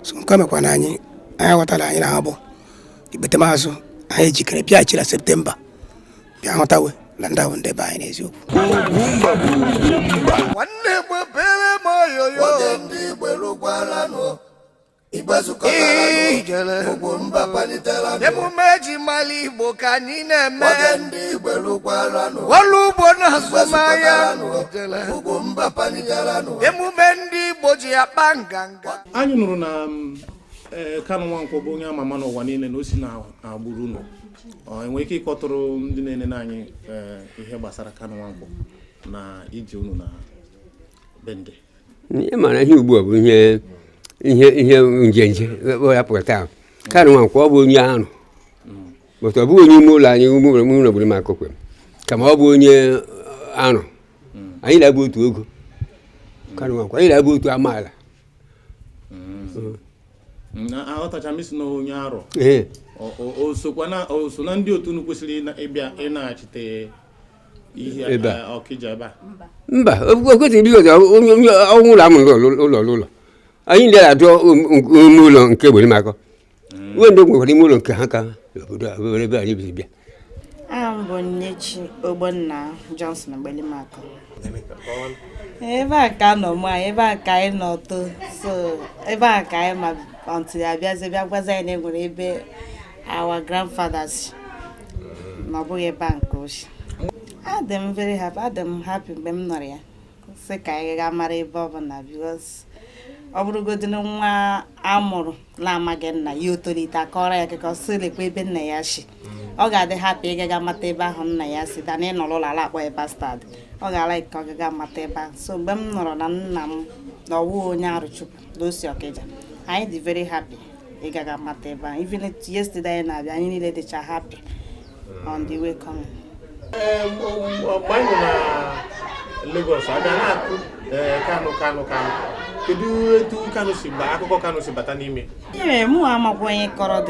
Speaker 21: So nke mekwa na anyị ghọtara anyị na ha bụ ikpetemazụ anyị ejikere bịaghachiri na Septemba bịa hụtawe na ndị ahụ ndị be anyị n'eziokwu.
Speaker 11: Nwanne m, ebere m oyoyo. Oge ndị Igbo erukwalanụ, Igbo zukọtaranụ, ugwu mba palitelanụ.
Speaker 22: Emume eji mara Igbo ka anyị na-eme.
Speaker 11: Oge ndị Igbo erukwalanụ,
Speaker 22: ọrụ ugbo na azụmahịa.
Speaker 11: Ugwu mba palitelanụ.
Speaker 22: Emume ndị Igbo ji akpa nganga.
Speaker 3: Anyị nụrụ na Kanụ Nwankwọ bụ onye ama ama n'ụwa niile, na o si na agbụrụ unu. Ọ enwere ike ịkọtụrụ ndị na-enene anyị ihe gbasara Kanụ Nwankwọ na ije unu na Bende?
Speaker 19: Ị mara ihe ugbu a bụ ihe njenje ya pụrụ taa. Kanụ Nwankwọ, ọ bụ onye arụ, but ọ bụghị onye ime ụlọ anyị, ime ụlọ ụlọ gburu m akụkwe, kama ọ bụ onye arụ. Anyị na-abụ otu ogo. Kanụ Nwankwọ, anyị na-abụ otu amaala.
Speaker 3: Aghọtacha m, isi na onye arọ.
Speaker 19: Ee.
Speaker 3: O sokwa na o so na ndị otu unu kwesịrị ịbịa ịnaghachite ihe?
Speaker 19: Ebe a.
Speaker 3: Ọkịja ebe a.
Speaker 19: Mba, o kwesịrị ibido onye ọnwụ ụlọ amụrụ ụlọ ụlọ anyị ndị na-adụ ime ụlọ nke Gberimakọ uwe ndị nwekwara ime ụlọ nke ha ka obodo a obere ebe anyị biri bịa.
Speaker 23: Aha m bụ Nyechi Ogbonna Johnson Gbelimakọ. Ebe a ka nọ mụ anyị, ebe a ka anyị nọ too, so ebe a ka anyị ma until abịazie bịa gwazi anyị na enwere ebe our grandfathers, na ọ bụghị ebe a nke ochie. Adị m very happy, adị m happy mgbe m nọrọ ya sị ka anyị gaa mara ebe ọ bụla, because ọ bụrụgodị na nwa amụrụ na-amaghị nna ya, o tolite akọrọ ya akụkọ sị lekwa ebe nna ya si, ọ ga-adị happy ịgaga mata ebe ahụ nna ya si dana ịnọrọ ụlọ ala akpọ ya bastard. Ọ ga-ala ka ọ gaga mata ebe ahụ. So mgbe m nọrọ na nna m na ọwụ onye Arụchukwu na osi Ọkịja, anyị dị very happy ịgaga mata ebe ahụ. Even yesterday anyị na-abịa, anyị niile dịcha happy on the way coming.
Speaker 3: Mgbe anyị nọ na Lagos, abịa na-akụ Kanụ, Kanụ, Kanụ, kedu etu Kanụ si ba akụkọ Kanụ si bata n'ime?
Speaker 23: Ihe mere mụ amakwa onye kọrọ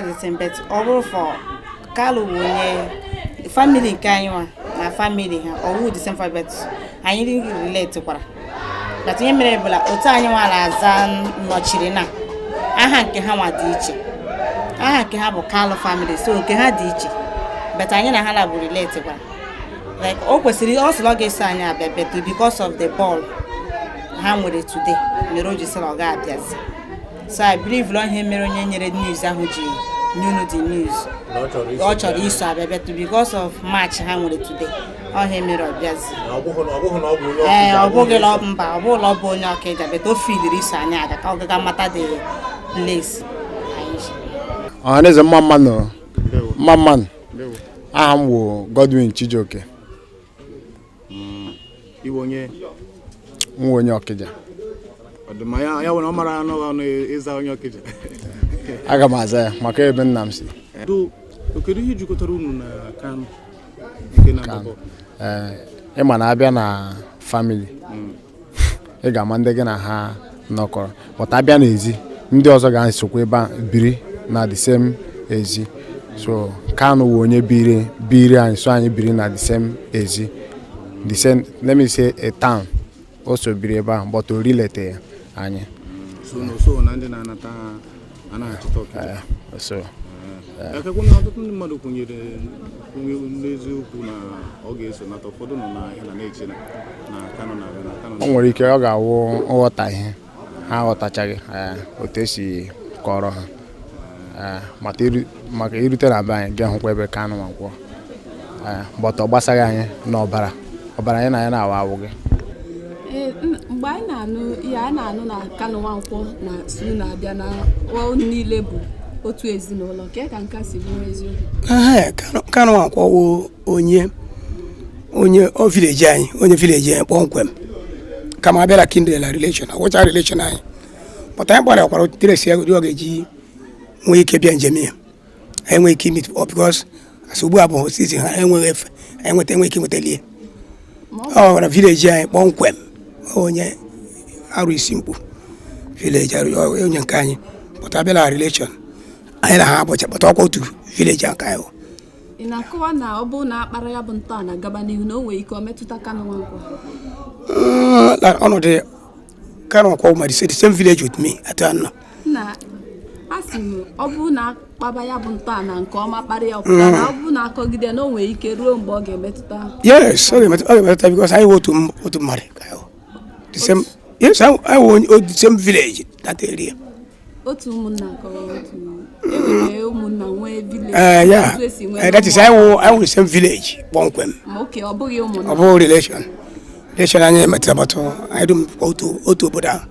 Speaker 23: the thing, but ọ bụrụ for Kalu bụ onye family nke anyị nwa na family ha, ọwụ the same family, but anyị relate kwara. But ihe mere bụ na otu anyị nwa na-aza nnọchiri na aha nke ha nwa dị iche. Aha nke ha bụ Kalu family, so nke ha dị iche, but anyị na ha na bụ relate kwara. Like o kwesịrị, ọ sị na ọ ga-eso anyị abịa, but because of the ball ha nwere today mere o ji sị na ọ ga-abịazi. So I believe na ihe mere onye nyere news ahụ ji nye unu the news. Ọ chọrọ iso abịa bịa because of match ha nwere today. Ọ ihe mere ọ bịazi. Ee, ọ bụghị na mba, ọ bụghị na ọ bụ onye Ọkịja, but o filiri iso anyị aga ka ọ gaga mata the place.
Speaker 2: Ọhaneze mma mma nọ mma mma. Aha m wụ Godwin Chijioke.
Speaker 3: Iwe onye?
Speaker 2: Nwa onye Ọkịja.
Speaker 3: Ya nwere ọ mara anụ ọnụ ịza onye Ọkịja.
Speaker 2: Aga m aza ya maka ebe nna m si.
Speaker 3: Kedu ihe jikọtara unu na Kanu? Nke na mbụ?
Speaker 2: Ịma na abịa na family, ị ga-ama ndị gị na ha nọkọrọ. But abịa n'ezi, ndị ọzọ ga-esokwa ebe a biri na the same ezi. So Kanu wụ onye biri anyị, so anyị biri na the same ezi. The same, let me say a town. O so biri ebe ahụ, but o rilete anyị.
Speaker 3: So na ndị na-anata anaghachite Ọkịja.
Speaker 2: So
Speaker 3: ekekwe na ọtụtụ ndị mmadụ kwenyere n'eziokwu na ọ ga-eso nata. Ụfọdụ nọ n'ahịa na na-eche na Kanu na-abịa na Kanu.
Speaker 2: O nwere ike ọ ga-awụ nghọtahie ha aghọtachaghị otu esi kọrọ ha, maka irute na be anyị ga-ahụkwa ebe Kanu Nwankwọ, but ọ gbasaghị anyị n'ọbara ọbara anyị na ya na-awa awụ gị.
Speaker 10: Mgbe anyị na-anụ ihe anyị na-anụ na Kanu Nwankwọ na Sulu na-abịa na ọ niile bụ otu ezinụlọ, nke ka nke si bụrụ eziokwu?
Speaker 21: Kanu Nwankwọ wụ onye onye ọ village anyị, onye village anyị kpọmkwem, kama abịara kindred na relation ọgwụcha relation anyị, but anyị gbara trace ya ọ ga-eji nwee ike bịa njem ya. Anyị nwee ike meet up because as ugbu a bụ season ha enweghị efe anyị nweta enwe ike nwetalie. Ọ na village anyị kpọmkwem, onye arụ isi mkpu village, onye nke anyị, but abịala relation anyị na ha abụcha, but ọkwa otu village nke anyị.
Speaker 10: Ị na-akọwa na ọ bụrụ na akpara ya bụ ntọala gaba n'ihu na o nwere ike ọ metụta Kanu Nwankwọ?
Speaker 21: Ọnọdụ Kanu Nwankwọ ma the same village with me atụ anọ.
Speaker 10: Na a sị m, ọ bụrụ na akpaba ya bụ ntọala nke ọma, kpara ya ọpụta, na ọ bụrụ na akọgide na o nwere ike ruo mgbe ọ ga-emetụta.
Speaker 21: Yes, ọ ga-emetụta because anyị wụ otu mmadụ ka anyị wụ. The same, yes, anyị wụ the same village, that area.
Speaker 10: Otu ụmụnna ka otu enwere ụmụnna nwee village.
Speaker 21: Yeah.
Speaker 10: Otu esi nwee.
Speaker 21: That is anyị wụ the same village kpọmkwem.
Speaker 10: Ma oke ọ bụghị ụmụnna.
Speaker 21: Ọ bụghị relation anyị metụtara, but anyị dum otu otu obodo ahụ,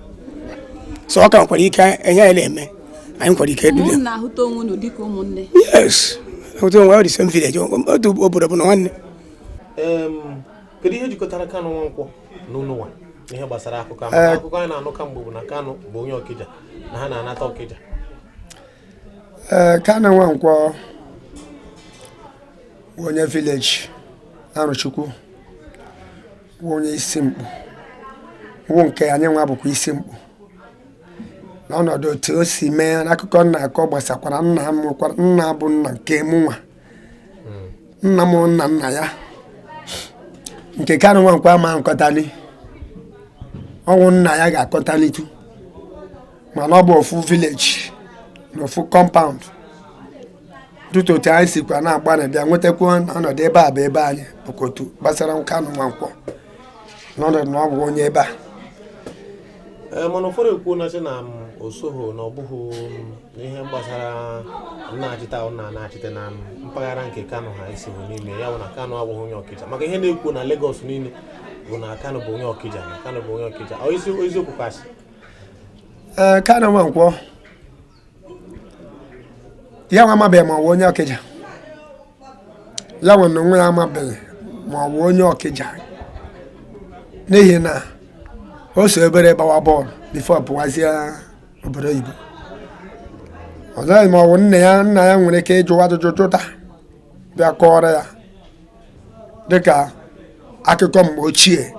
Speaker 21: so ọ ka nwekwara ike enye anyị na-eme anyị nwekwara ike dule.
Speaker 10: Ụmụnna ahụta onwe unu dịka ụmụnne?
Speaker 21: Yes, otu onwe the same village, otu obodo bụ na nwanne.
Speaker 3: Kedu ihe jikọtara Kanu Nwankwọ n'ụlọ ihe gbasara akụkọ ahụ? Akụkọ anyị na-anụ kamgbe bụ na Kanu bụ onye Ọkịja, na ha na-anata Ọkịja.
Speaker 20: Ee, Kanu Nwankwọ bụ onye village Arụchukwu, bụ onye isi mkpu, bụ nke anyị nwa bụkwa isi mkpu. N'ọnọdụ otu o si mee n'akụkọ nna akọ gbasakwara nna m, nwekwara nna bụ nna nke mụ nwa, nna m nna nna ya nke Kanu Nwankwọ ama nkọtali ọnwụ nna ya ga-akọtalitu, mana ọ bụ ofu village na ofu compound. Dụta otu anyị sikwa na-agba na bịa nwetakwa ọnọdụ ebe a bụ ebe anyị bụkwa otu gbasara Kanu Nwankwọ n'ọnọdụ na ọ bụ onye ebe a.
Speaker 3: Ee, mana ụfọdụ ekwuo na sị na osoho na ọ bụghị ihe gbasara nnachite ahụ na anachite na mpaghara nke Kanu ha esighị n'ime ya bụ na Kanu abụghị onye Ọkịja, maka ihe na-ekwu na Lagos niile bụ na Kanu bụ onye Ọkịja, na Kanu bụ onye Ọkịja. Ọ isi eziokwu kasị?
Speaker 20: Ee, Kanu Nwankwọ ya nwa amabeghị ma ọ bụ onye Ọkịja. Ya nwe na onwe ya amabeghị ma ọ bụ onye Ọkịja, n'ihi na o so ebere gbawa bọọlụ before pụwazie obodo oyibo. Ọ dịghị ma ọ bụ nna ya, nna ya nwere ike ịjụwa ajụjụ jụta bịa kọọrọ ya dịka akụkọ mgbe ochie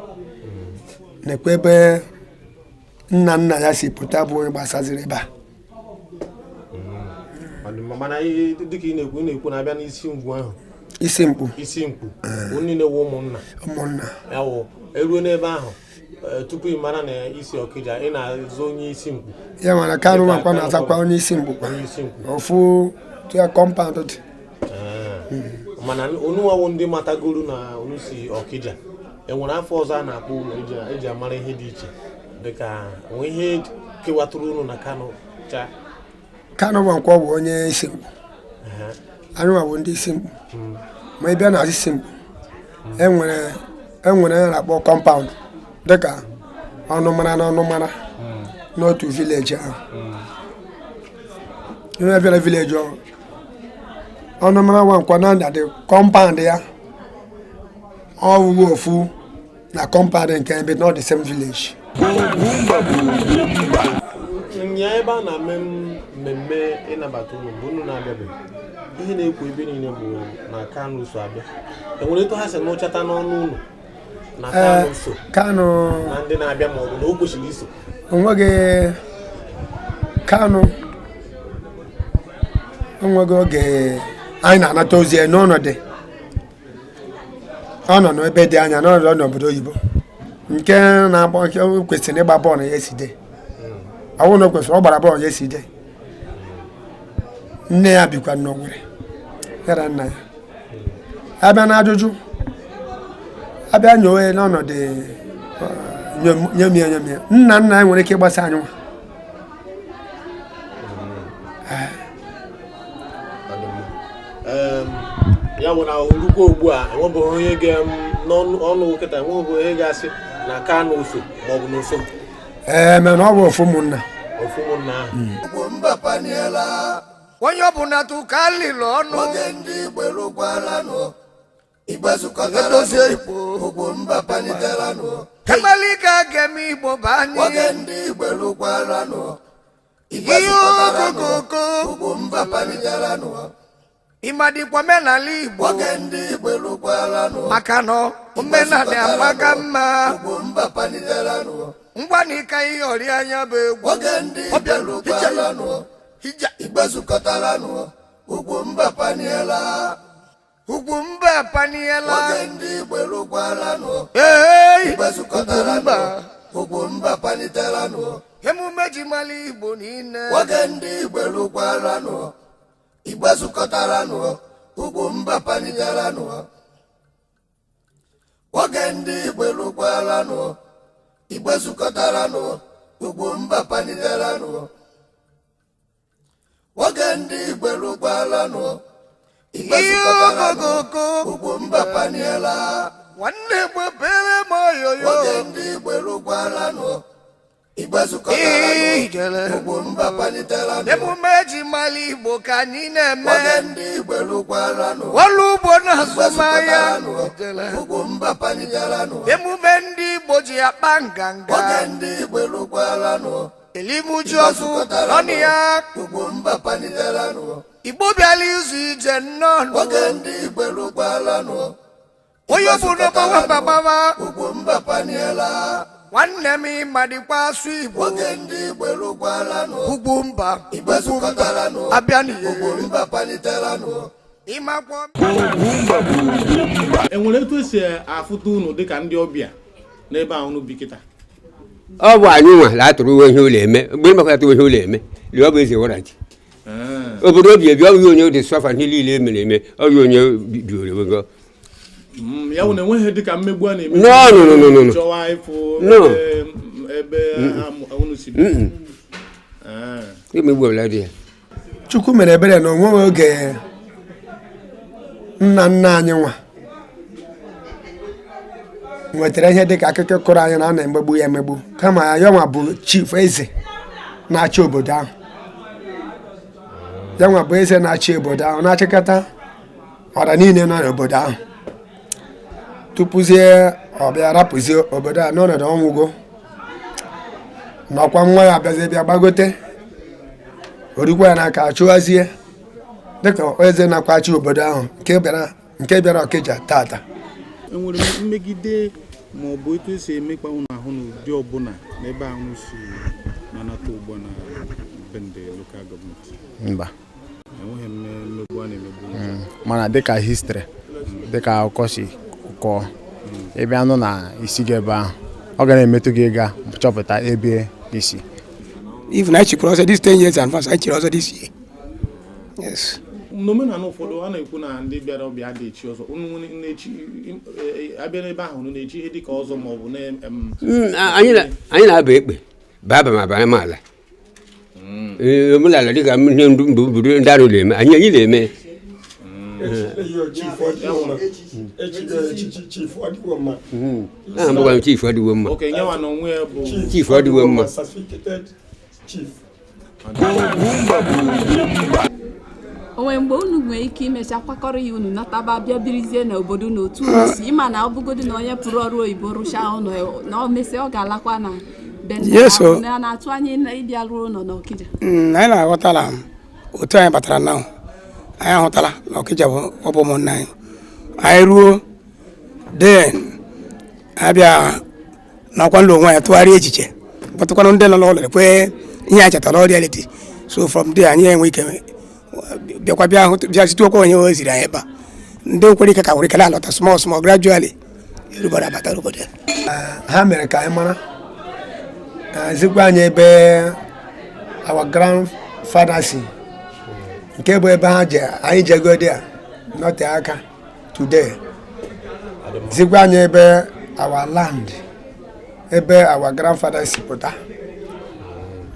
Speaker 20: na-ekwe ebe nna nna ya si pụta bụ onye gbasaziri ebe a.
Speaker 3: Ọ dị mma, mana ihe dịka ị na-ekwu na-abịa n'isi ngwu ahụ.
Speaker 20: Isi mkpu.
Speaker 3: Isi mkpu unu niile wụ ụmụnna.
Speaker 20: Ụmụnna.
Speaker 3: Ya wụ eruo n'ebe ahụ, tupu ị mara na isi Ọkịja ị na-azụ onye isi mkpu.
Speaker 20: Ya nwere Kanu Nwankwọ na-azakwa onye isi mkpu kwa.
Speaker 3: Onye isi mkpu.
Speaker 20: Ofu tụya compound dị.
Speaker 3: Mana unu nwawo ndị matagoro na unu si Ọkịja, enwere afọ ọzọ a na-akpọ unu eji amara ihe dị iche, dịka onwe ihe kewatụrụ unu na Kanu?
Speaker 20: Kanu Nwankwo bụ onye Isimkpu. Anyị nwa bụ ndị Isimkpu. Ma ị bịa na Isimkpu, enwere a na-akpọ compound, dịka ọnụmara na ọnụmara n'otu village ahụ. Ihe bịara village ọ ọnụmara Nwankwọ na dị compound ya, ọ wụghị ofu na compound nke ebe, not the same village.
Speaker 3: Nya ebe a na-eme mmemme ịnabata unu mgbe unu na-abịabeghị, ihe na-ekwu ebe niile bụ na Kanu so abịa. Enwere etu ha si nụchata n'ọnụ unu na Kanu so
Speaker 20: Kanu
Speaker 3: na ndị na-abịa, ma ọ bụ na o kwesịrị iso?
Speaker 20: Onweghị Kanu, onweghị oge anyị na-anata ozi ya n'ọnọdụ ọ nọ n'ebe dị anya, n'ọnọdụ n'obodo oyibo, nke na-agba, nke kwesịrị ịgba bọọlụ ya eside. Ọ bụrụ na o kwesịrị, ọ gbara bọọlụ ya eside. Nne ya bikwa n'Owerri, ya na nna ya. Abịa na ajụjụ, abịa nyowe n'ọnọdụ nyomie nyomie, nna nna ya nwere ike ịgbasa anyị nwa.
Speaker 3: Ya bụ na orukwa ugbu a, enwebeghị onye ga n'ọnụ kịta, enwebeghị onye ga-asị na Kanu so maọbụ na oso.
Speaker 20: Ee, mana ọ bụ ofu ụmụnna.
Speaker 3: Ofu ụmụnna ahụ.
Speaker 11: Ugwumba paniela.
Speaker 22: Onye ọbụla tụka lịlụ ọnụ.
Speaker 11: Oge ndị Igbo erukwalanụ, Igbo zukọtaranụ.
Speaker 22: Edozie Igbo.
Speaker 11: Ugwumba panitelanụ.
Speaker 22: Kemalika ga-eme Igbo bụ anyị.
Speaker 11: Oge ndị Igbo erukwalanụ, Igbo
Speaker 22: Ihe
Speaker 11: zukọtaranụ.
Speaker 22: okokoko.
Speaker 11: Ugwumba panitelanụ.
Speaker 22: Ịmadịkwa omenala Igbo.
Speaker 11: Oge ndị Igbo erukwalanụ,
Speaker 22: maka na omenala amaka mma.
Speaker 11: Ugwumba panitelanụ.
Speaker 22: Ngwa na ịka ihe ọrịa anya bụ egwu.
Speaker 11: Oge ndị Igbo erukwalanụ, Igbo zukọtaranụ. Ugwumba paniela.
Speaker 22: Ugwumba paniela.
Speaker 11: Oge ndị Igbo erukwalanụ,
Speaker 22: Ee.
Speaker 11: Igbo zukọtaranụ. Ugwumba panitelanụ.
Speaker 22: Emume ji mara Igbo niile.
Speaker 11: Oge ndị Igbo erukwalanụ, Igbo zukọtaranụ. Ugwumba panitelanụ. Oge ndị Igbo erukwalanụ, Igbo zukọtaranụ. Ugwumba panitelanụ. Oge ndị Igbo erukwalanụ, Igbo
Speaker 22: Ihe
Speaker 11: zukọtaranụ.
Speaker 22: okokoko.
Speaker 11: Ugwumba paniela.
Speaker 22: Nwanne gbepere m oyoyo.
Speaker 11: Oge ndị Igbo erukwalanụ, Igbo zukọtaranụ.
Speaker 22: Ijele.
Speaker 11: Ugwumba panitelanụ.
Speaker 22: Emume ji mara Igbo ka anyị na-eme.
Speaker 11: Oge ndị Igbo erukwalanụ,
Speaker 22: ọrụ ugbo na
Speaker 11: Igbo
Speaker 22: azụmahịa.
Speaker 11: zukọtaranụ. Ugwumba panitelanụ.
Speaker 22: Emume ndị Igbo ji akpa nganga.
Speaker 11: Oge ndị Igbo erukwalanụ,
Speaker 22: Elimuji
Speaker 11: Igbo
Speaker 22: ọfụ
Speaker 11: zukọtaranụ.
Speaker 22: ọnụ ya.
Speaker 11: Ugwumba panitelanụ.
Speaker 22: Igbo bịara izu ije nnọọ.
Speaker 11: Oge ndị Igbo erukwalanụ,
Speaker 22: Onye ọbụla gbawa mba gbawa.
Speaker 11: Ugwumba paniela.
Speaker 22: Nwanne m, ịmadịkwa asụ Igbo.
Speaker 11: Oge ndị Igbo erukwalanụ,
Speaker 22: Ugwumba.
Speaker 11: Igbo zukọtaranụ.
Speaker 22: Abịa n'ihe.
Speaker 11: Ugwumba panitelanụ.
Speaker 22: Ịmakwa.
Speaker 3: Enwere etu esi afụta unu dịka ndị ọbịa n'ebe a unu bi kịta?
Speaker 19: Ọ bụ anyị nwa na-atụrụ uwe ihe ụlọ eme mgbe ịmakọta atụrụ ihe ụlọ eme lie. Ọ bụ eze warachi obodo obi ebi. Ọ bụghị onye dị sọfa ihe niile emere eme, ọ bụghị onye bioro ego.
Speaker 3: Ya bụ na enweghị dịka mmegbu a na-eme?
Speaker 19: No, no, no, no, no, no.
Speaker 3: Chọwa ịfụ
Speaker 19: No.
Speaker 3: ebe unu si bi?
Speaker 19: Mm-mm. Emegbu ọbụla dị ya.
Speaker 20: Chukwu mere ebere na onweghị oge nna nna anyị nwa nwetara ihe dịka akụkọ kọrọ anyị na a na-emegbu ya emegbu, kama ya nwa bụ chief, eze na-achị obodo ahụ. Ya nwa bụ eze na-achị obodo ahụ, na-achịkọta ọra niile nọ n'obodo ahụ, tupuzie ọ bịa rapụzie obodo a n'ọnọdụ ọnwụgo nọkwa. Nwa ya abịazie, bịa gbagote, orikwa ya n'aka, achụghazie dịka eze nakwa achị obodo ahụ nke bịara Ọkịja tata.
Speaker 3: Enwere mmegide ma ọ bụ etu esi emekpa unu ahụ n'ụdị ọbụla n'ebe ahụ si na-anata ugbu a na Bende Local Government?
Speaker 2: Mba.
Speaker 3: Enweghị mmegbu a na-emegbu unu?
Speaker 2: Mana dịka history, dịka akụkọ si kọọ, ịbịa nụ na isi gị ebe ahụ, ọ ga na-emetụ gị ịga chọpụta ebe isi.
Speaker 21: Even I chikwara ọzọ this 10 years advance, anyị chiri ọzọ this year, yes.
Speaker 3: N'omenala ụfọdụ, a na-ekwu na ndị bịara ọbịa adị echi ọzọ. Unu na-echi abịa n'ebe ahụ, unu na-echi ihe dịka ọzọ ma ọ bụ na
Speaker 19: Anyị na-aba ekpe baa aba ma baa ma ala. Omenala dịka ihe mbụ ndị arụ na-eme, anyị na-eme. Aha bụkwa Chief Ọdịwo Mma.
Speaker 3: Okay, nyewa na onwe ya bụ
Speaker 19: Chief Ọdịwo Mma.
Speaker 10: Onwe mgbe unu nwere ike imecha kwakọrọ ya unu nataba bịa birizie n'obodo n'otu unu si ịma na ọ bụgodị na onye pụrụ ọrụ oyibo rụchaa ụlọ na o mesịa ọ ga-alakwa na be nna
Speaker 21: Yes,
Speaker 10: ya.
Speaker 21: o.
Speaker 10: Na na-atụ anya ịbịa rụọ ụlọ n'Ọkịja.
Speaker 21: Anyị na-aghọtala otu anyị batara na anyị ahụtala na Ọkịja bụ ọ bụ ụmụnna anyị. Anyị ruo den abịa nakwa ndụ onwe anyị tụgharịa echiche, kpọtụkwanụ ndị nọ n'ụlọ ekwe ihe anyị chetara reality. So from there anyị enwe ike bịakwa bịa hụ bịa site okwu onye o ziri anyị ebe a, ndị kwere ike ka nwere ike na-alọta small small, gradually erubara abata obodo.
Speaker 20: Ha mere ka anyị mara, zikwa anyị ebe our grandfather si, nke bụ ebe ha je anyị jegodi a nọte aka today, zikwa anyị ebe our land, ebe our grandfather si pụta,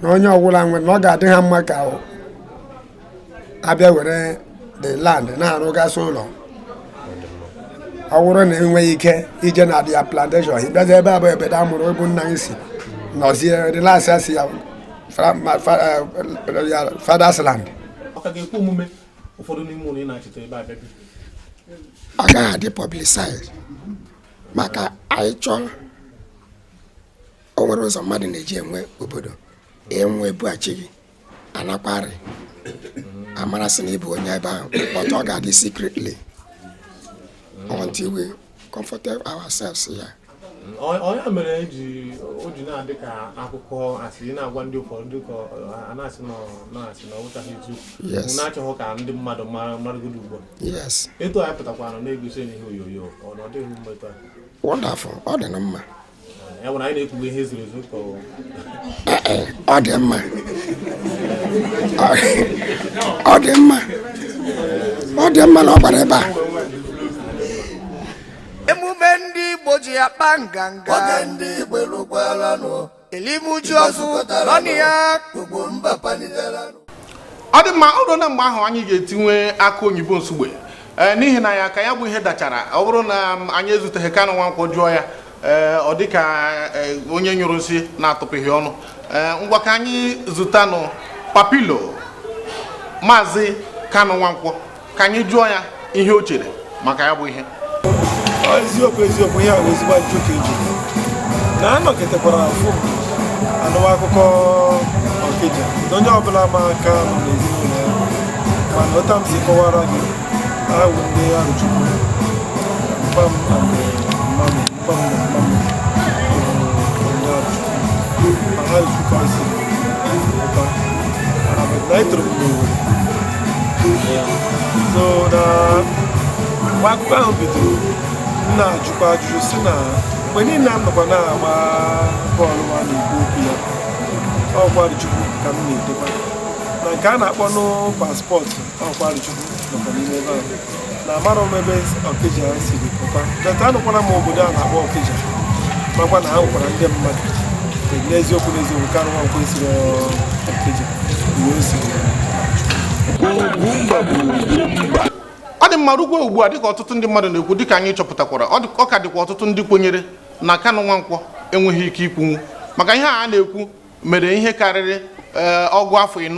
Speaker 20: na onye ọbụla nwere na ọ ga-adị ha mma ka abịa were the land na-arụgasị ụlọ. Ọ bụrụ na enweghị ike ije na their plantation, ịbịazi ebe a bụ ebe a mụrụ ebu nna anyị si nọzie, relax, si ya ya father's land.
Speaker 3: Ọ ka ga-ekwe omume ụfọdụ n'ime unu ị na-achịta ebe a bịa bi?
Speaker 5: Ọ gaghị adị publicized maka anyị chọọ. O nwere ụzọ mmadụ na-eji enwe obodo enwe ebughachi gị anakwarị amarasị na ịbụ onye ebe ahụ, but ọ ga-adị secretly until we comfortable ourselves here.
Speaker 3: Ọ ya mere eji o ji na-adị ka akụkọ asịrị na-agwa ndị ụfọdụ dị ka a na-asị na na-asị na ọ bụchaghị eziokwu.
Speaker 5: Yes.
Speaker 3: Na-achọghị ka ndị mmadụ mara maragodo ugbu a.
Speaker 5: Yes.
Speaker 3: Etu anyị pụtakwara na-egosi n'ihe onyonyo, ọ na ọ dịghị mma etu a?
Speaker 5: Wonderful, ọ dị na mma.
Speaker 3: Ya bụ na anyị na-ekwugbe ihe zoro ezo ka ọ
Speaker 5: Ee, ọ dị mma, ọ dị mma, ọ dị mma na ọ gbara ebe a.
Speaker 22: Emume ndị Igbo ji akpa nganga.
Speaker 11: Oge ndị Igbo erukwalanụ.
Speaker 22: Elimuju ọfụ nọnị ya.
Speaker 11: Ugwu mba palitelanụ.
Speaker 1: Ọ dị mma, ọ bụrụ na mgbe ahụ anyị ga-etinwe aka oyibo nsugbe, ee, n'ihi na ya ka ya bụ ihe dachara. Ọ bụrụ na anyị ezuteghị Kanụ Nwankwọ jụọ ya, ee, ọ dị ka onye nyụrụ nsị na-atụpụghị ọnụ. Ee, ngwa, ka anyị zụtanụ Papilo Maazị Kanụ Nwankwọ ka anyị jụọ ya ihe o chere maka ya bụ ihe.
Speaker 18: Ọ eziokwu, eziokwu, ihe a bụ ezigbo ajụjụ ka eji na anọkịtakwara afụ m anụwa akụkọ Ọkịja na onye ọbụla ma aka nọ n'ezinụlọ ya, mana ụta m si kọwara gị ahụ, ndị Arụchukwu, mpa m and mma m, mpa m na mma m bụ ndị Arụchukwu, ma ha Arụchukwu ka si pụta. But na etoro m n'Owerri, so na mgbe akụkọ ahụ bidoro, m na-ajụkwa ajụjụ si na mgbe niile m nọkwa na-agba bọọlụ ma na-ekwu okwu ya, ọkwa Arụchukwu ka m na-edekwa na nke a na-akpọ nụ passport, ọkwa Arụchukwu nọkwa n'ime ebe ahụ, na amarọ m ebe Ọkịja siri pụta. But anụkwara m obodo a na-akpọ Ọkịja, makwa na ha nwekwara ndị mmadụ. N'eziokwu, n'eziokwu, Kanụ Nwankwọ esiri Ọkịja mgbe o siri.
Speaker 1: Ọ dị mma, rukwa ugbu a, dịka ọtụtụ ndị mmadụ na-ekwu, dịka anyị chọpụtakwara, ọ ka dịkwa ọtụtụ ndị kwenyere na Kanụ Nwankwọ enweghị ike ikwunwu maka ihe a na-ekwu mere ihe karịrị ọgụ afọ 40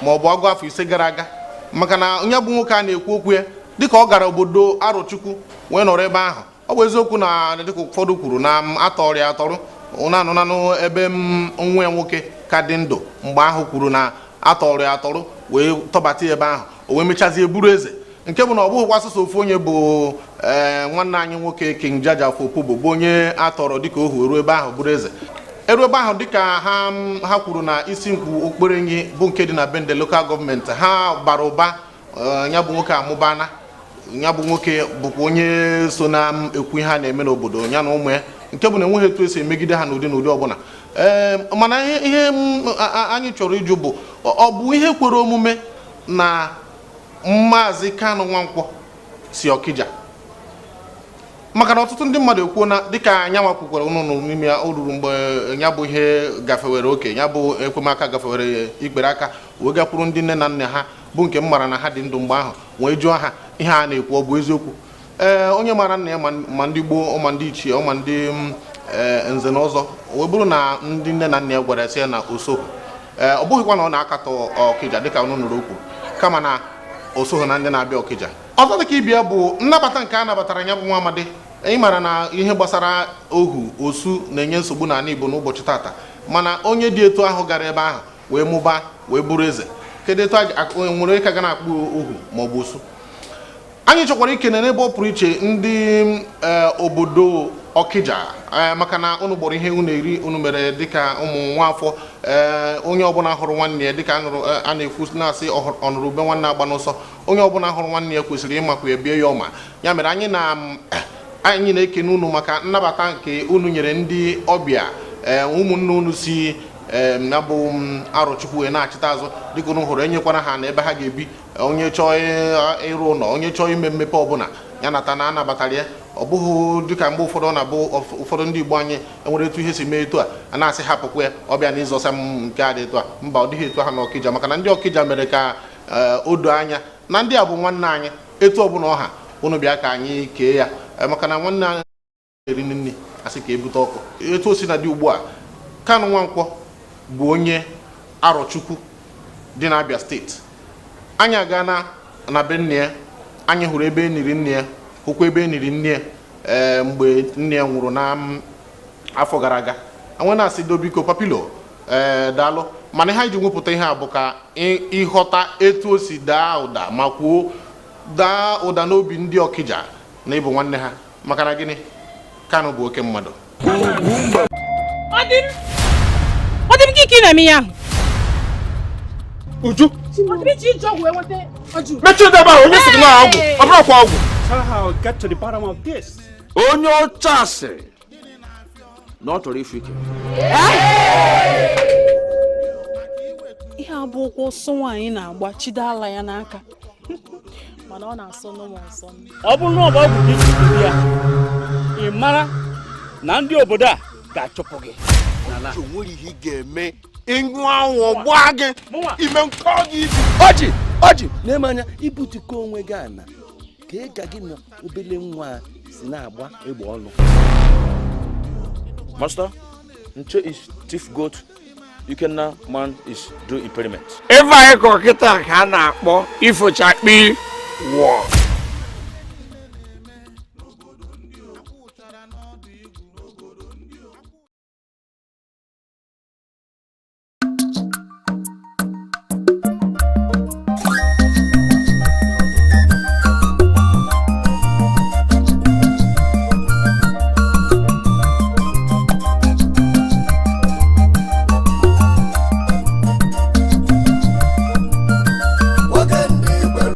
Speaker 1: ma ọ bụ ọgụ afọ 5 gara aga, maka na onye bụ nwoke a na-ekwu okwu ya, dịka ọ gara obodo Arọchukwu wee nọrọ ebe ahụ. Ọ bụ eziokwu na dịka ụfọdụ kwuru na m atọrọ ya atọrọ na anụnanụ ebe m nwa ya nwoke ka dị ndụ mgbe ahụ kwuru na atọrọ ya atọrọ wee tọbata ya ebe ahụ, o wee mechazie buru eze, nke bụ na ọ bụghịkwa sọsọ ofu onye bụ nwanne anyị nwoke King Jaja Opobo bụ onye atọrọ dịka ohu ruo ebe ahụ bụrụ eze. Eru ebe ahụ, dịka ha kwuru na isi nkwụ okperenyi bụ nke dị na Bende Local Government, ha bara ụba. Ya bụ nwoke amụbana, ya bụ nwoke bụkwa onye so na ekwu ihe a na-eme n'obodo ya na ụmụ ya, nke bụ na enweghị etu esi emegide ha n'ụdị n'ụdị ọbụla. Ee, mana ihe anyị chọrọ ịjụ bụ, ọ bụ ihe kwere omume na Maazị Kanụ Nwankwọ si Ọkịja? Maka na ọtụtụ ndị mmadụ ekwuo na dịka anyanwa kwukwara ụnụ nụrụ n'ime ya, o ruru mgbe ya bụ ihe gafewere oke, ya bụ ekwemaka gafewere ikpere aka, wee gakwuru ndị nne na nna ha bụ nke m mara na ha dị ndụ mgbe ahụ, wee jụọ ha ihe a na-ekwu ọ bụ eziokwu. Ee, onye mara nna ya ma ndị gboo, ma ndị ichie, ma ndị nze na ọzọ, wee bụrụ na ndị nne na nna ya gwara ya sị ya na oso. Ee, ọ bụghịkwa na ọ na-akatọ Ọkịja dịka ọnụ nụrụ okwu, kama na o soghị na ndị na-abịa Ọkịja. Ọzọ dịka ibia bụ nnabata nke a nabatara ya bụ nwa amadi. Ị mara na ihe gbasara ohu osu na-enye nsogbu n'ala Igbo n'ụbọchị tata, mana onye dị etu ahụ gara ebe ahụ wee mụbaa wee bụrụ eze, kedu etu nwere ịka ga na-akpụ ohu ma ọ bụ osu? Anyị chọkwara ikene n'ebe ọ pụrụ iche ndị obodo Ọkịja, maka na unu gbọrọ ihe unu eri, unu mere dịka ụmụ nwaafọ. Onye ọbụla hụrụ nwanne ya dịka a na-ekwu na-asị ọnụrụ ube nwanne agba n'ọsọ, onye ọbụla hụrụ nwanne ya kwesịrị ịmakwa ya bie ya ọma. Ya mere anyị na-ekene unu maka nnabata nke unu nyere ndị ọbịa, ụmụnne unu si ya bụ Arọchukwu wee na-achịta azụ, dịka unu hụrụ enyekwara ha na ebe ha ga-ebi. Onye chọọ ịrụ ụlọ, onye chọọ ime mmepe ọbụla ya nata na anabatara ya. Ọ bụghị dịka mgbe ụfọdụ ọ na-abụ ụfọdụ ndị Igbo anyị enwere etu ihe si mee etu a na-asị hapụkwa ya, ọbịa na ịzọsa m nke a dị etu a. Mba, ọ dịghị etu ahụ na Ọkịja, maka na ndị Ọkịja mere ka o doo anya na ndị a bụ nwanne anyị, etu ọbụla ọha unu bịa ka anyị kee ya, maka na nwanne anyị eri nri asị ka ebute ọkụ. Etu o si na dị ugbu a, Kanụ Nwankwọ bụ onye Arọchukwu dị n'Abia steeti. Anyị aga na be nne ya, anyị hụrụ ebe e niri nne ya, hụkwa ebe e niri nne ya mgbe nne ya nwụrụ n'afọ gara aga. Anwe na-asị dobiko papilo, daalụ. Mana ihe anyị ji nwepụta ihe a bụ ka ịghọta etu o si daa ụda ma kwuo daa ụda n'obi ndị Ọkịja na ịbụ nwanne ha, maka na gịnị, Kanụ bụ oke mmadụ.
Speaker 6: Ọ dị m ka ike na-eme ya ahụ.
Speaker 7: Uju. Mechie ebe ahụ, onye sị gị na ọgwụ, ọ bụrụ kwa ọgwụ.
Speaker 9: Onye ọcha sịrị na ọ chọrọ ifu ike.
Speaker 6: Ihe a bụ ụkwụ ọsọ nwaanyị na-agba chido ala ya n'aka, mana ọ na-asọ n'ụmụ nsọ.
Speaker 24: Ọ bụrụ na ọ bụ ọgwụ gị ya, ị mara na ndị obodo a ga-achụpụ gị.
Speaker 7: O nwere ihe ị ga-eme, ịṅụ anwụ gbaa gị ime nkọ gị ibi.
Speaker 25: Ọjị ọjị na-eme anya ibutukọ onwe gị ana ka ị ga gị na obele nwa si na-agba egbe ọnụ.
Speaker 9: Master, Nche is thief goat, Ikenna man is do impairment.
Speaker 7: Ebe anyị kọ kịta ka a na-akpọ ifochakpi wọ.